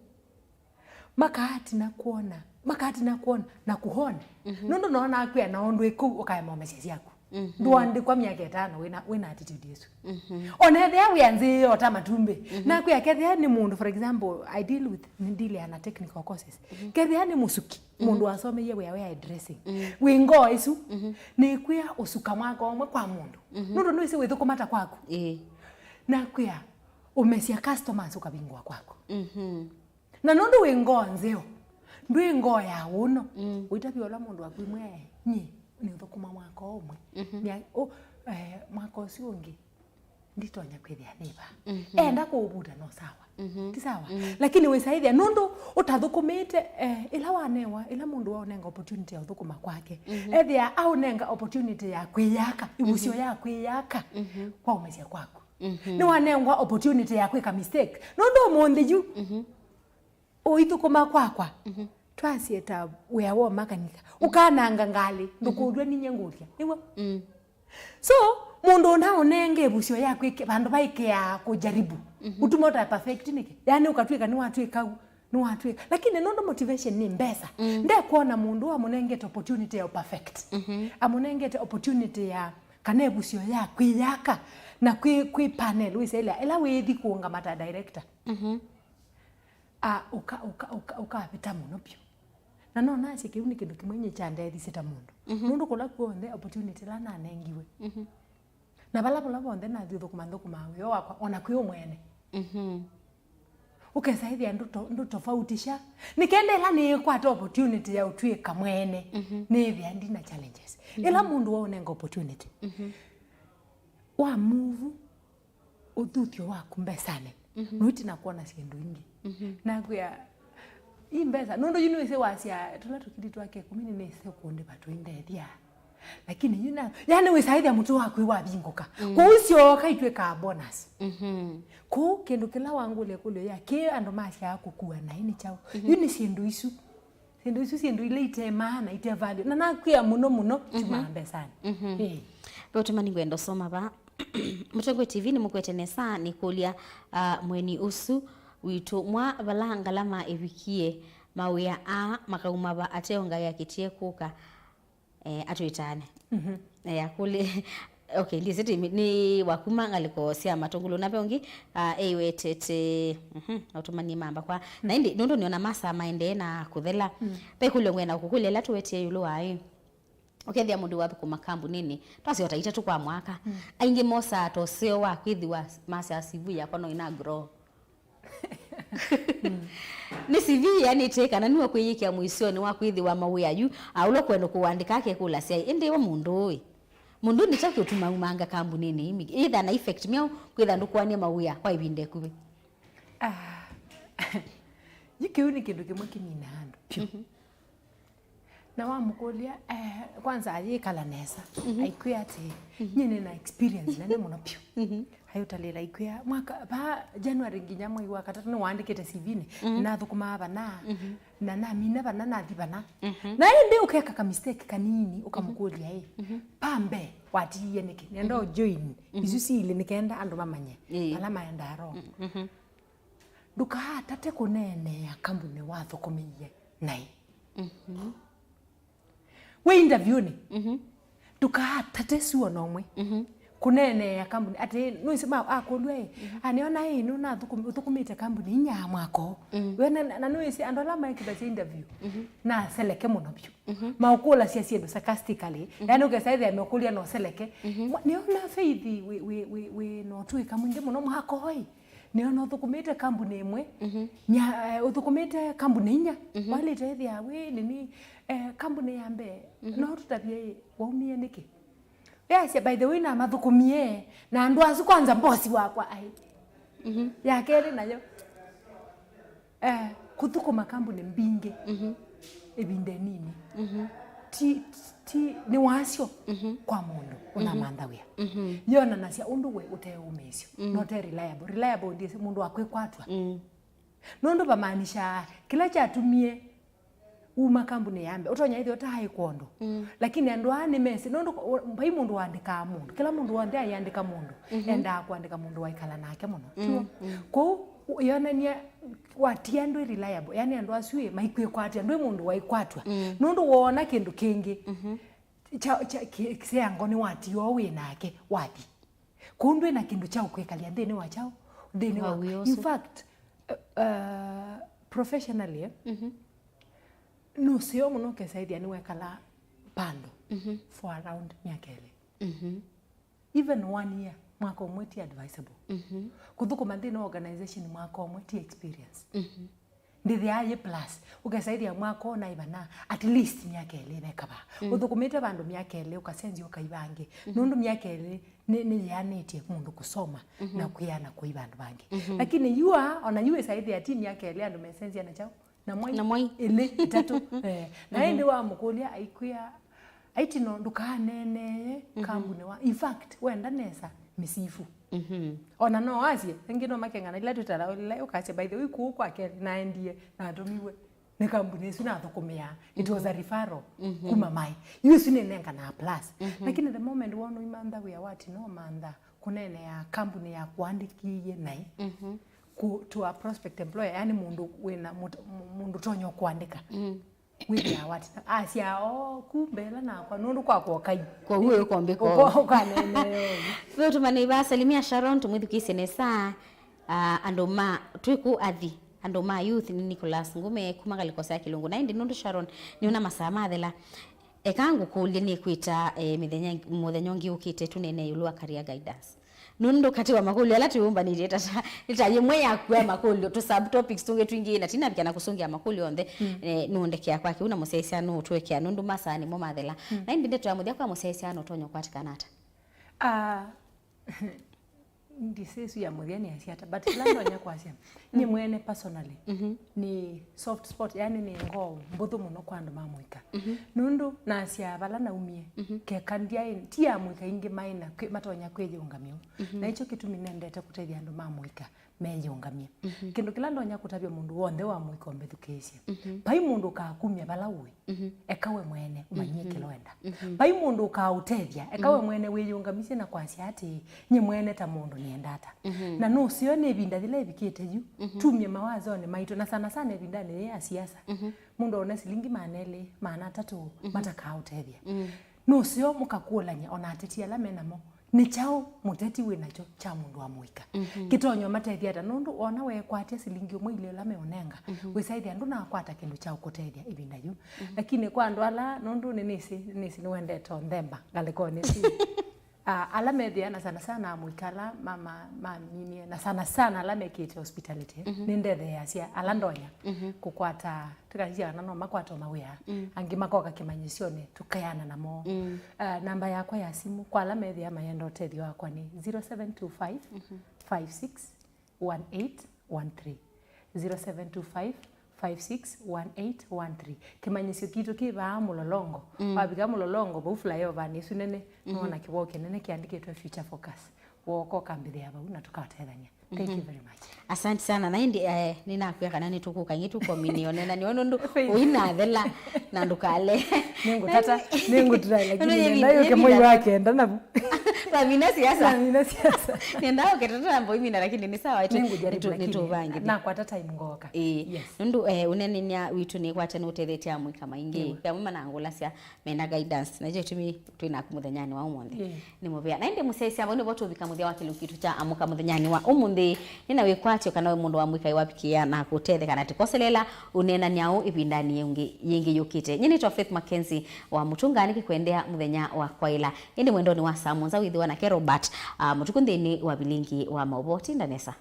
Makaatina kwona, makaatina kwona na kũhona. Mhm. Nũndũ noona akwĩa na ũndũ ĩkũu ũkaema ũmesya syaku. Mhm. Ndũandĩkwa myaka ĩtano wĩna, wĩna attitude ĩsu. Mhm. Ona ethĩa wĩa nzĩ ota matumbĩ. Mhm. Nakwĩa kethĩa nĩ mũndũ, for example, I deal with, nĩ deal na technical courses. Mhm. Kethĩa nĩ mũsuki, mhm, mũndũ wasomeie wĩa wa hairdressing. Mhm. Wĩ ngoo ĩsu, mhm, nĩkwĩa ũsuka mwaka ũmwe kwa mũndũ. Mhm. Nũndũ nĩwĩsĩ wĩthũkũma ta kwaku. Ĩĩ. Nakwĩa ũmesya customers ũkavingũa kwaku. Mhm. Na nũndũ wĩ ngoo nzeo, ndwĩ ngoo ya ũno. Mm. Ũitavya ũla mũndũ waku imwe, "Nyie nĩũthũkũma mwaka ũmwe." Mhm. Nya-, ũ-, eh, mwaka ũsu ũngĩ, nditonya kwĩthĩa nĩva. Mhm. Enda kũũvuta no sawa. Mhm. Ti sawa? Mhm. Lakini wĩsaĩthĩa, nũndũ ũtathũkũmĩte, eh, ĩla wanewa, ĩla mũndũ waũnenga opportunity ya ũthũkũma kwake, mhm, ethĩa aũnenga opportunity ya kwĩyaka, ĩvusyo, mhm, ya kwĩyaka, mhm, kwa ũmesya kwaku. Mhm. Nĩwanengwa opportunity ya kwĩka mistake. Nũndũ ũmũnthĩ yu, mhm, ũithũkũma kwakwa, mhm, twasye ta wĩa wa makanika. Ũkananga ngalĩ, mhm, ndũkũlw'a ninyie ngũlya. Nĩw'o? Mm. So, mũndũ ũnaũnenge ĩvusyo ya kwĩke-, vandũ vaikĩaa kũjaribu. Mhm. Ũtuma ũta perfect nĩkĩ? Yaani ũkatw'ĩka nĩwatw'ĩka u-, nĩwatw'ĩka. Lakini nũndũ motivation nĩ mbesa, mm, ndekwona mũndũ amũnengete opportunity ya perfect. Mhm. Amũnengete opportunity ya kana ĩvusyo ya kwĩyaka na kwĩ, kwĩ panel, wĩsĩ ĩla, ĩla wĩthi kũũngama ta director. Mhm. A, ũka, ũka, ũka, ũkavĩta mũno vyũ. Na no nasye kĩu nĩ kĩndũ kĩmwe nyie kyandeethisye ta mũndũ. Mhm. Nũndũ kũla kw'onthe opportunity ĩla nanengiwe. Mhm. Na vala, vala vonthe nathi ũthũkũma, nthũkũmaa wĩa wakwa, o na kwĩ o mwene. Mhm. Ũkesa ĩthĩa ndũto-, ndũtofautisha. Nĩ kenda ĩla nĩĩkwata opportunity ya ũtw'ĩka mwene, mhm, nĩĩthĩa ndi na challenges. Mhm. Ĩla mũndũ waũnenga opportunity, mhm, wa move ũthuthyo waku mbesanĩ, mhm, no itina kwona syĩndũ ingĩ. Mhm. Nakwĩa, ii mbesa, nũndũ yu nĩwĩsĩ wasya tũla tũkili twake ĩkũmi nĩnĩsĩ kũndĩva tũindethya. Lakini yu na, yani wĩsaĩthya mũtwe waku wavingũka. Mm. Kwoou syoka itwĩkaa bonus. Mhm. Kwoou kĩndũ kĩla wangũlya ĩkũlyo ya kĩ andũ masyaa kũkua naĩ nĩ kyaũ? Mhm. Yu nĩ syĩndũ isu. Syĩndũ isu syĩndũ ila ite maana, ite value. Na nakwĩa mũno mũno, mhm, syumaa mbesanĩ. Mhm. Ĩĩ. Ve ũtũmani ngwenda ũsoma va. Mũtongoi T V nĩmũkwete nesa nĩkũlya, ah, mũeni ũsu witũ mwa vala ngalama ĩvikie, mawĩa aa makauma va ateo Ngai akĩtie kũka, eh, atwĩtaane. Mhm. Eh, akũlĩ, okay, ndĩsĩ tĩ, nĩ wakuma ngalĩko sya matũngũlũ. Na ve ũngĩ, ah, eiwetete, mhm, aũtũmanie mamba kwa. Na ĩndĩ, nũndũ nĩona masaa maendee na kũthela, mm, ve kũlyo ngwenda kũkũlya ĩla tũwetie ĩũlũ wa ĩ. Ũkethĩa mũndũ wathũkũma kambunĩnĩ, twasya o ta itatũ kwa mwaka. Mm. Aingĩ mosaa ta ũseo wa kwĩthĩwa masya C V yakwa no ĩna grow. Mm. Nĩ C V ĩanĩte kana nĩwe kwĩyĩkĩa mũisyonĩ wa kwĩthĩwa mawĩa yu, a ũla ũkwenda kũandĩka akekũlasya, ĩndĩ we mũndũ ũĩ? Mũndũ nĩ kyaũ kĩũtuma umanga kambunĩnĩ ĩmwe? Ĩtha na effect myaũ kwĩtha ndũkũanie mawĩa kwa ĩvinda ĩkuvĩ? Ah. Yu kĩu nĩ kĩndũ kĩmwe kĩminaa andũ vyũ. Mhm. Na wamũkũlya, eh, kwanza ayĩkala nesa, mhm, aikwĩa atĩ, mhm, nyie nĩ na experience nene mũno vyũ. Mhm. Ayũtalĩla aikwĩa, mwaka, va January nginya mwei wa katatũ nĩwaandĩkĩte C V-nĩ, mhm, nathũkũmaa vana, mhm, na namina vana, nathi vana. Mhm. Na ĩndĩ ũkeka ka mistake kanini, ũkamũkũlya ĩ, mhm, pa mbee, watiie nĩkĩ? Nenda, mhm, ũjoin, mhm, isu siilĩ nĩ kenda andũ mamanye, ĩĩ, vala maendaa wrong. Mhm. Ndũkaatate kũneenea kambunĩ wathũkũmĩie naĩ. Mhm. Wĩ interview-nĩ, mhm, ndũkaatate sua na ũmwe, mhm, kũneenea kambunĩ. Atĩ, nũĩsĩ ma-, akũlw'a ĩ, mhm, "Ah, nĩona ĩ, nũnathũkũm-, ũthũkũmĩte kambunĩ inya mwaka ũũ." Mm. We na, na nũĩsĩ andũ ala maĩkĩthasya interview, mhm, naseleke mũno vyũ. Mhm. Maũkũlasya syĩndũ sarcastically. Mhm. Yaani ũkesa ĩthĩa mekũlya na ũseleke. Mhm. Mwa-, nĩona Faith wĩ, wĩ, wĩ, wĩ na ũtũĩka mwingĩ mũno mwaka ũũ ĩ. Nĩona ũthũkũmĩte kambunĩ ĩmwe, mhm, nya-, eh, ũthũkũmĩte kambunĩ inya, mhm, walĩte ĩthĩa wĩ nini, eh, kambunĩ ya mbee, mhm, no tũtavye ĩ, waumie nĩkĩ? Yasya, by the way, namathũkũmie, na andũ asu kwanza mbosi wakwa aĩ. Mhm. Ya kelĩ nayo, eh, kũthũkũma kambunĩ mbingĩ, mhm, ĩvinda ĩnini. Mhm. Ti, ti, nĩ wasyo, mhm, kwa mũndũ, mhm, ũnamantha wĩa. Mhm. Yonanasya ũndũ we ũte ũmĩĩsyo, mhm, na ũte reliable. Reliable ndiĩsĩ mũndũ wa kwĩkwatw'a. Mm. Nũndũ vamaanishaa kĩla kyatumie uma kambunĩ ya mbee, ũtonya ĩthĩa ũtaaĩ kwondũ. Mm. Lakini andũ aa nĩmesĩ, nũndũ ũ-, vai mũndũ wandĩkaa mũndũ. Kĩla mũndũ w'onthe aiandĩka mũndũ, mhm, endaa kũandĩka mũndũ waikala nake mũno. Mm, tiw'o? Mm. Kwoou, ũ-, yonania watia ndwĩ reliable, yani andũ asu ĩ, maikwĩkwatya, ndwĩ mũndũ waikwatw'a. Mm. Nũndũ woona kĩndũ kĩngĩ, mhm, kya, kya, kĩ-, kĩseango nĩwatia ũũ wĩ nake, wathi. Kũu ndwĩ na kĩndũ kya ũkwĩkalya nthĩnĩ wa kyaũ? Nthĩnĩ wa, wa wĩa ũsu. In fact, uh, uh, professionally, eh, mhm, nũseo mũno ũkesa ĩthĩa nĩwekala vandũ, mhm, for around myaka ĩlĩ. Mhm. Even one year, mwaka ũmwe ti advisable. Mhm. Kũthũkũma nthĩnĩ wa organization mwaka ũmwe ti experience. Mhm. Ndĩthĩaa yĩ plus. Ũkesa ĩthĩa mwaka ũũ naĩ vana, at least myaka ĩlĩ neka vaa. Mm. Ũthũkũmĩte vandũ myaka ĩlĩ, ũkasenzya ũkai vangĩ. Mhm. Nũndũ myaka ĩlĩ nĩ, nĩyĩanĩtye mũndũ kũsoma, mhm, na kwĩana kũi vandũ vangĩ. Mhm. Lakini yu aa, ona yu wĩsa ĩthĩa ti myaka ĩlĩ andũ mesenzya na kyaũ? Na mwai. Na mwai. Ĩlĩ, itatũ. Eh, na, mhm, ĩndĩ wamũkũlya aikwĩa, aitino ndũkaneenee, mhm, kambunĩ wa. In fact, wenda nesa, mĩsifu. Mhm. Ona no asye, angĩ no makeng'ana, ila twĩtala, ila ũkasya, by the way, kũu kwa Kelly, naendie, natũmiwe nĩ kambunĩ ĩsu nathũkũmĩaa. It was a referral, mhm, kuma mai. Yu ĩsu nĩnenganaa plus. Mhm. Lakini the moment wona ũimantha wĩa wa tino, mantha kũneenea kambunĩ ya kũandĩkĩie naĩ, mhm, ku-, to a prospect employer, yani mũndũ wĩna mũt-, mũndũ ũtonya kũandĩka. Mm. Wĩthĩawa ati, asya, "Oh, kumbe ĩla nakwa, nũndũ kwakwa ũkai." Kwoou ũyũ ũkombĩka ũũ. Ũko-, ũkaneenea ũu. Ve ũtũmani va Salimia Sharon, tũmwĩthukĩĩsye nesa, ah, andũ ma twĩkũ athi. Andũ ma youth nĩ Nicholas Ngume kuma ngalĩko sya Kĩlungu. Na ĩndĩ nũndũ Sharon, nĩona masaa mathela, eka ngũkũlye nĩkwĩta, eh, mĩthenya, mũthenya ũngĩ ũkĩte tũnene ĩũlũ wa career guidance. Nũndũ katĩ wa makũlyo ala twĩũmbanĩtye tata, nĩ ta yĩmwe ya kua makũlyo, tũ subtopics tũngĩ twingĩ, na tinavika na kũsũngĩa makũlyo onthe, eh, nũndekea kwa kĩu na mũsyaĩĩsya nũtũekea nũndũ masaa nĩmo mathela. Na ĩndĩ ndeto ya mũthya kwa mũsyaĩĩsya nũtonya ũkwatĩkana ata? Ah, ndisĩ ĩsu ya mũthya nĩ asyata, but ĩla ndonya kwasya, nyie mwene personally, nĩ soft spot, yani nĩ ngoo mbũthũ mũno kwa andũ ma mũika. Nũndũ nasyaa vala naumie, keka ndyaĩ, ti amũika aingĩ maĩ na kwĩ-, matonya kwĩyĩũngamya ũu. Na ĩkyo kĩtumi nendete kũtethya andũ ma mũika meyĩũngamye. Kĩndũ kĩla ndonya kũtavya mũndũ w'onthe wa mũika ũmbĩthukĩĩsye, vai mũndũ ũkakumya vala ũĩ. Eka we mwene ũmanyie kĩla wenda. Vai mũndũ ũkaũtethya, eka we mwene wĩyĩũngamisye na kwasya atĩĩ, nyie mwene ta mũndũ nĩenda ata. Na nũseo nĩ ĩvinda yĩla ĩvikĩte yu, tumye mawazonĩ maitũ, na sana sana ĩvindanĩ yĩĩ ya siasa. Mũndũ one silingi maana elĩ, maana atatũ, matakaũtethya. Nũseo mũkakũlany'a ona ateti ala me namo, nĩ kyaũ mũteti wĩ nakyo kya mũndũ wa mũika kĩtonya ũmatethya ata? Nũndũ ona weekwatya silingi ũmwe ilĩ ĩla meũnenga, wĩsaĩthya ndũnakwata kĩndũ kya ũkũtethya ĩvinda yu. Lakini kwa andũ ala, nũndũ nĩnĩsĩ, nĩnĩsĩ nĩwendete ũnthemba ngalĩkonĩ ĩsu. Ah, ala methĩa na sana sana amũika ala ma, ma, maminie, na sana sana ala mekĩte hospitality, nĩndetheeasya ala ndonya kũkwata, tũkasisya kana no makwata o mawĩa, angĩ makoka kĩmanyĩsyonĩ, tũkeana namo. Ah, namba yakwa ya simũ, kwa ala methĩa mayenda ũtethyo wakwa, nĩ zero seven two five, five six one eight one three. Zero seven two five, five six one eight one three. Kĩmanyĩsyo kitũ kĩ vaa Mũlolongo. Wavika Mũlolongo, vau flyover nĩ ĩsu nene, nũona kĩwau kĩnene kĩandĩkĩtwe Future Focus. Wooka ũkambĩthĩa vau na tũkatethany'a. Thank you very much. Asante sana. Na ĩndĩ, eh, nĩnakwĩa kana nĩtũkũka ingĩ tũkomini onena nĩo nũndũ ũinathela na ndũkale. Nĩngũtata, nĩngũtry, lakini nenda yũke mwei wa kenda navu. Twamina siasa. Twamina siasa. Nenda ũketata na mboimina, lakini nĩ sawa. Nĩngũjaribu, lakini nĩtũvange nakwata time ngoka. Ĩĩ. Yes. Nũndũ, eh, ũnenenia witũ nĩkwate nũtethetie amũika maingĩ. Nĩwe. Amwe manangũlasya mena guidance. Na kyo kĩtumi twĩ naku mũthenyanĩ wa ũmũnthĩ. Ĩĩ. Nĩ mũvea. Na ĩndĩ mũsyaĩĩsya, vau nĩvo tũvika mũthya wa kĩlungu kitũ kya Amũka mũthenyanĩ wa ũmũnthĩ. Nĩ na wĩkwatyo kana we mũndũ wa mũika wavikĩa na kũtetheka na tikoselela ũneenany'a ũu ĩvindanĩ yĩngĩ, yĩngĩ yũkĩte. Nyie nĩtwa Faith Mackenzie wa Mũtunga, nĩkĩkwendea mũthenya wa kwaĩla. Ĩndĩ mwendonĩ wa saa mũonza wĩthĩwa nake Robert, ah, Mũtuku nthĩnĩ wa vilingi wa maũvoo. Tinda nesa.